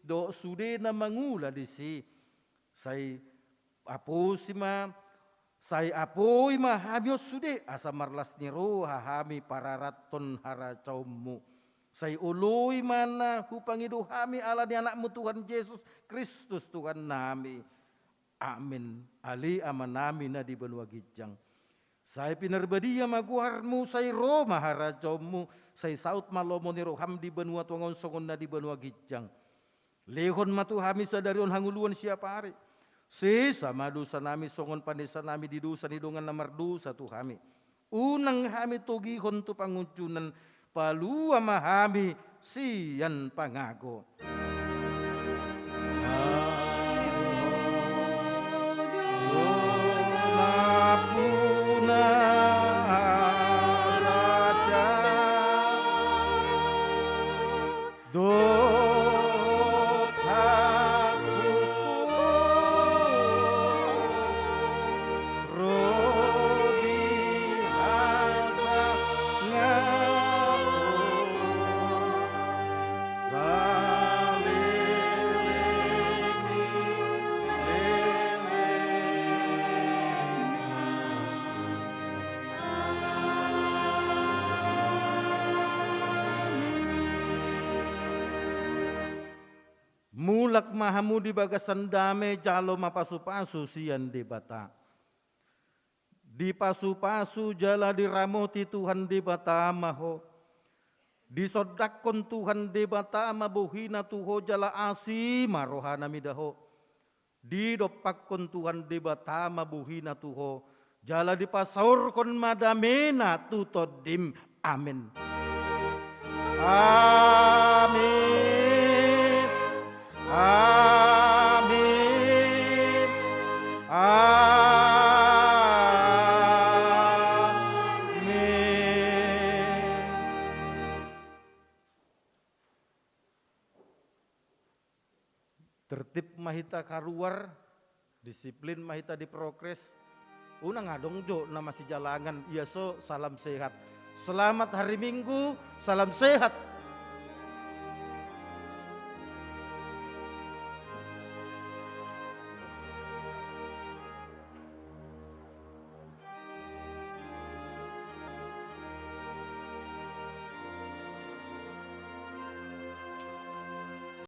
dohot sude na mangula disi. Sai aposi ma, sai apoi ma hami on sude, asa marlas ni roha hami pararathon harajaonmu. Sai oloi ma na hupangido hami ala ni Anakmu Tuhan Jesus Kristus Tuhannami. Amin. Ale Amanami na di banua ginjang, sai pinarbadia ma goarmu, sai ro ma harajaonmu, sai saut ma lomo ni roham di banua tonga on songon na di banua ginjang. Lehon ma tu hami sadari on hangoluan siapari. Sesa ma dosanami songon panesanami di dosa ni dongan na mardosa tu hami. Unang hami togihon tu pangunjunan, palua ma hami sian pangago. Dohot hangoluan, ro di hasangapon, saleleng ni lelengna. Mulak ma hamu di bagasan dame, jalo ma pasu-pasu sian Debata. Dipasu-pasu jala diramoti Tuhan Debata ma ho. Disondangkon Tuhan Debata ma bohina tu ho jala asi ma rohana mida ho. Didompakkon Tuhan Debata ma bohina tu ho, jala dipasaorhon ma damena tu tondim. Amen. Amen. Amen. Amen. Tertib ma hita karuar, disiplin ma hita di progres. Unang adong jo na masijalangan, ia so salam sehat. Selamat hari Minggu, salam sehat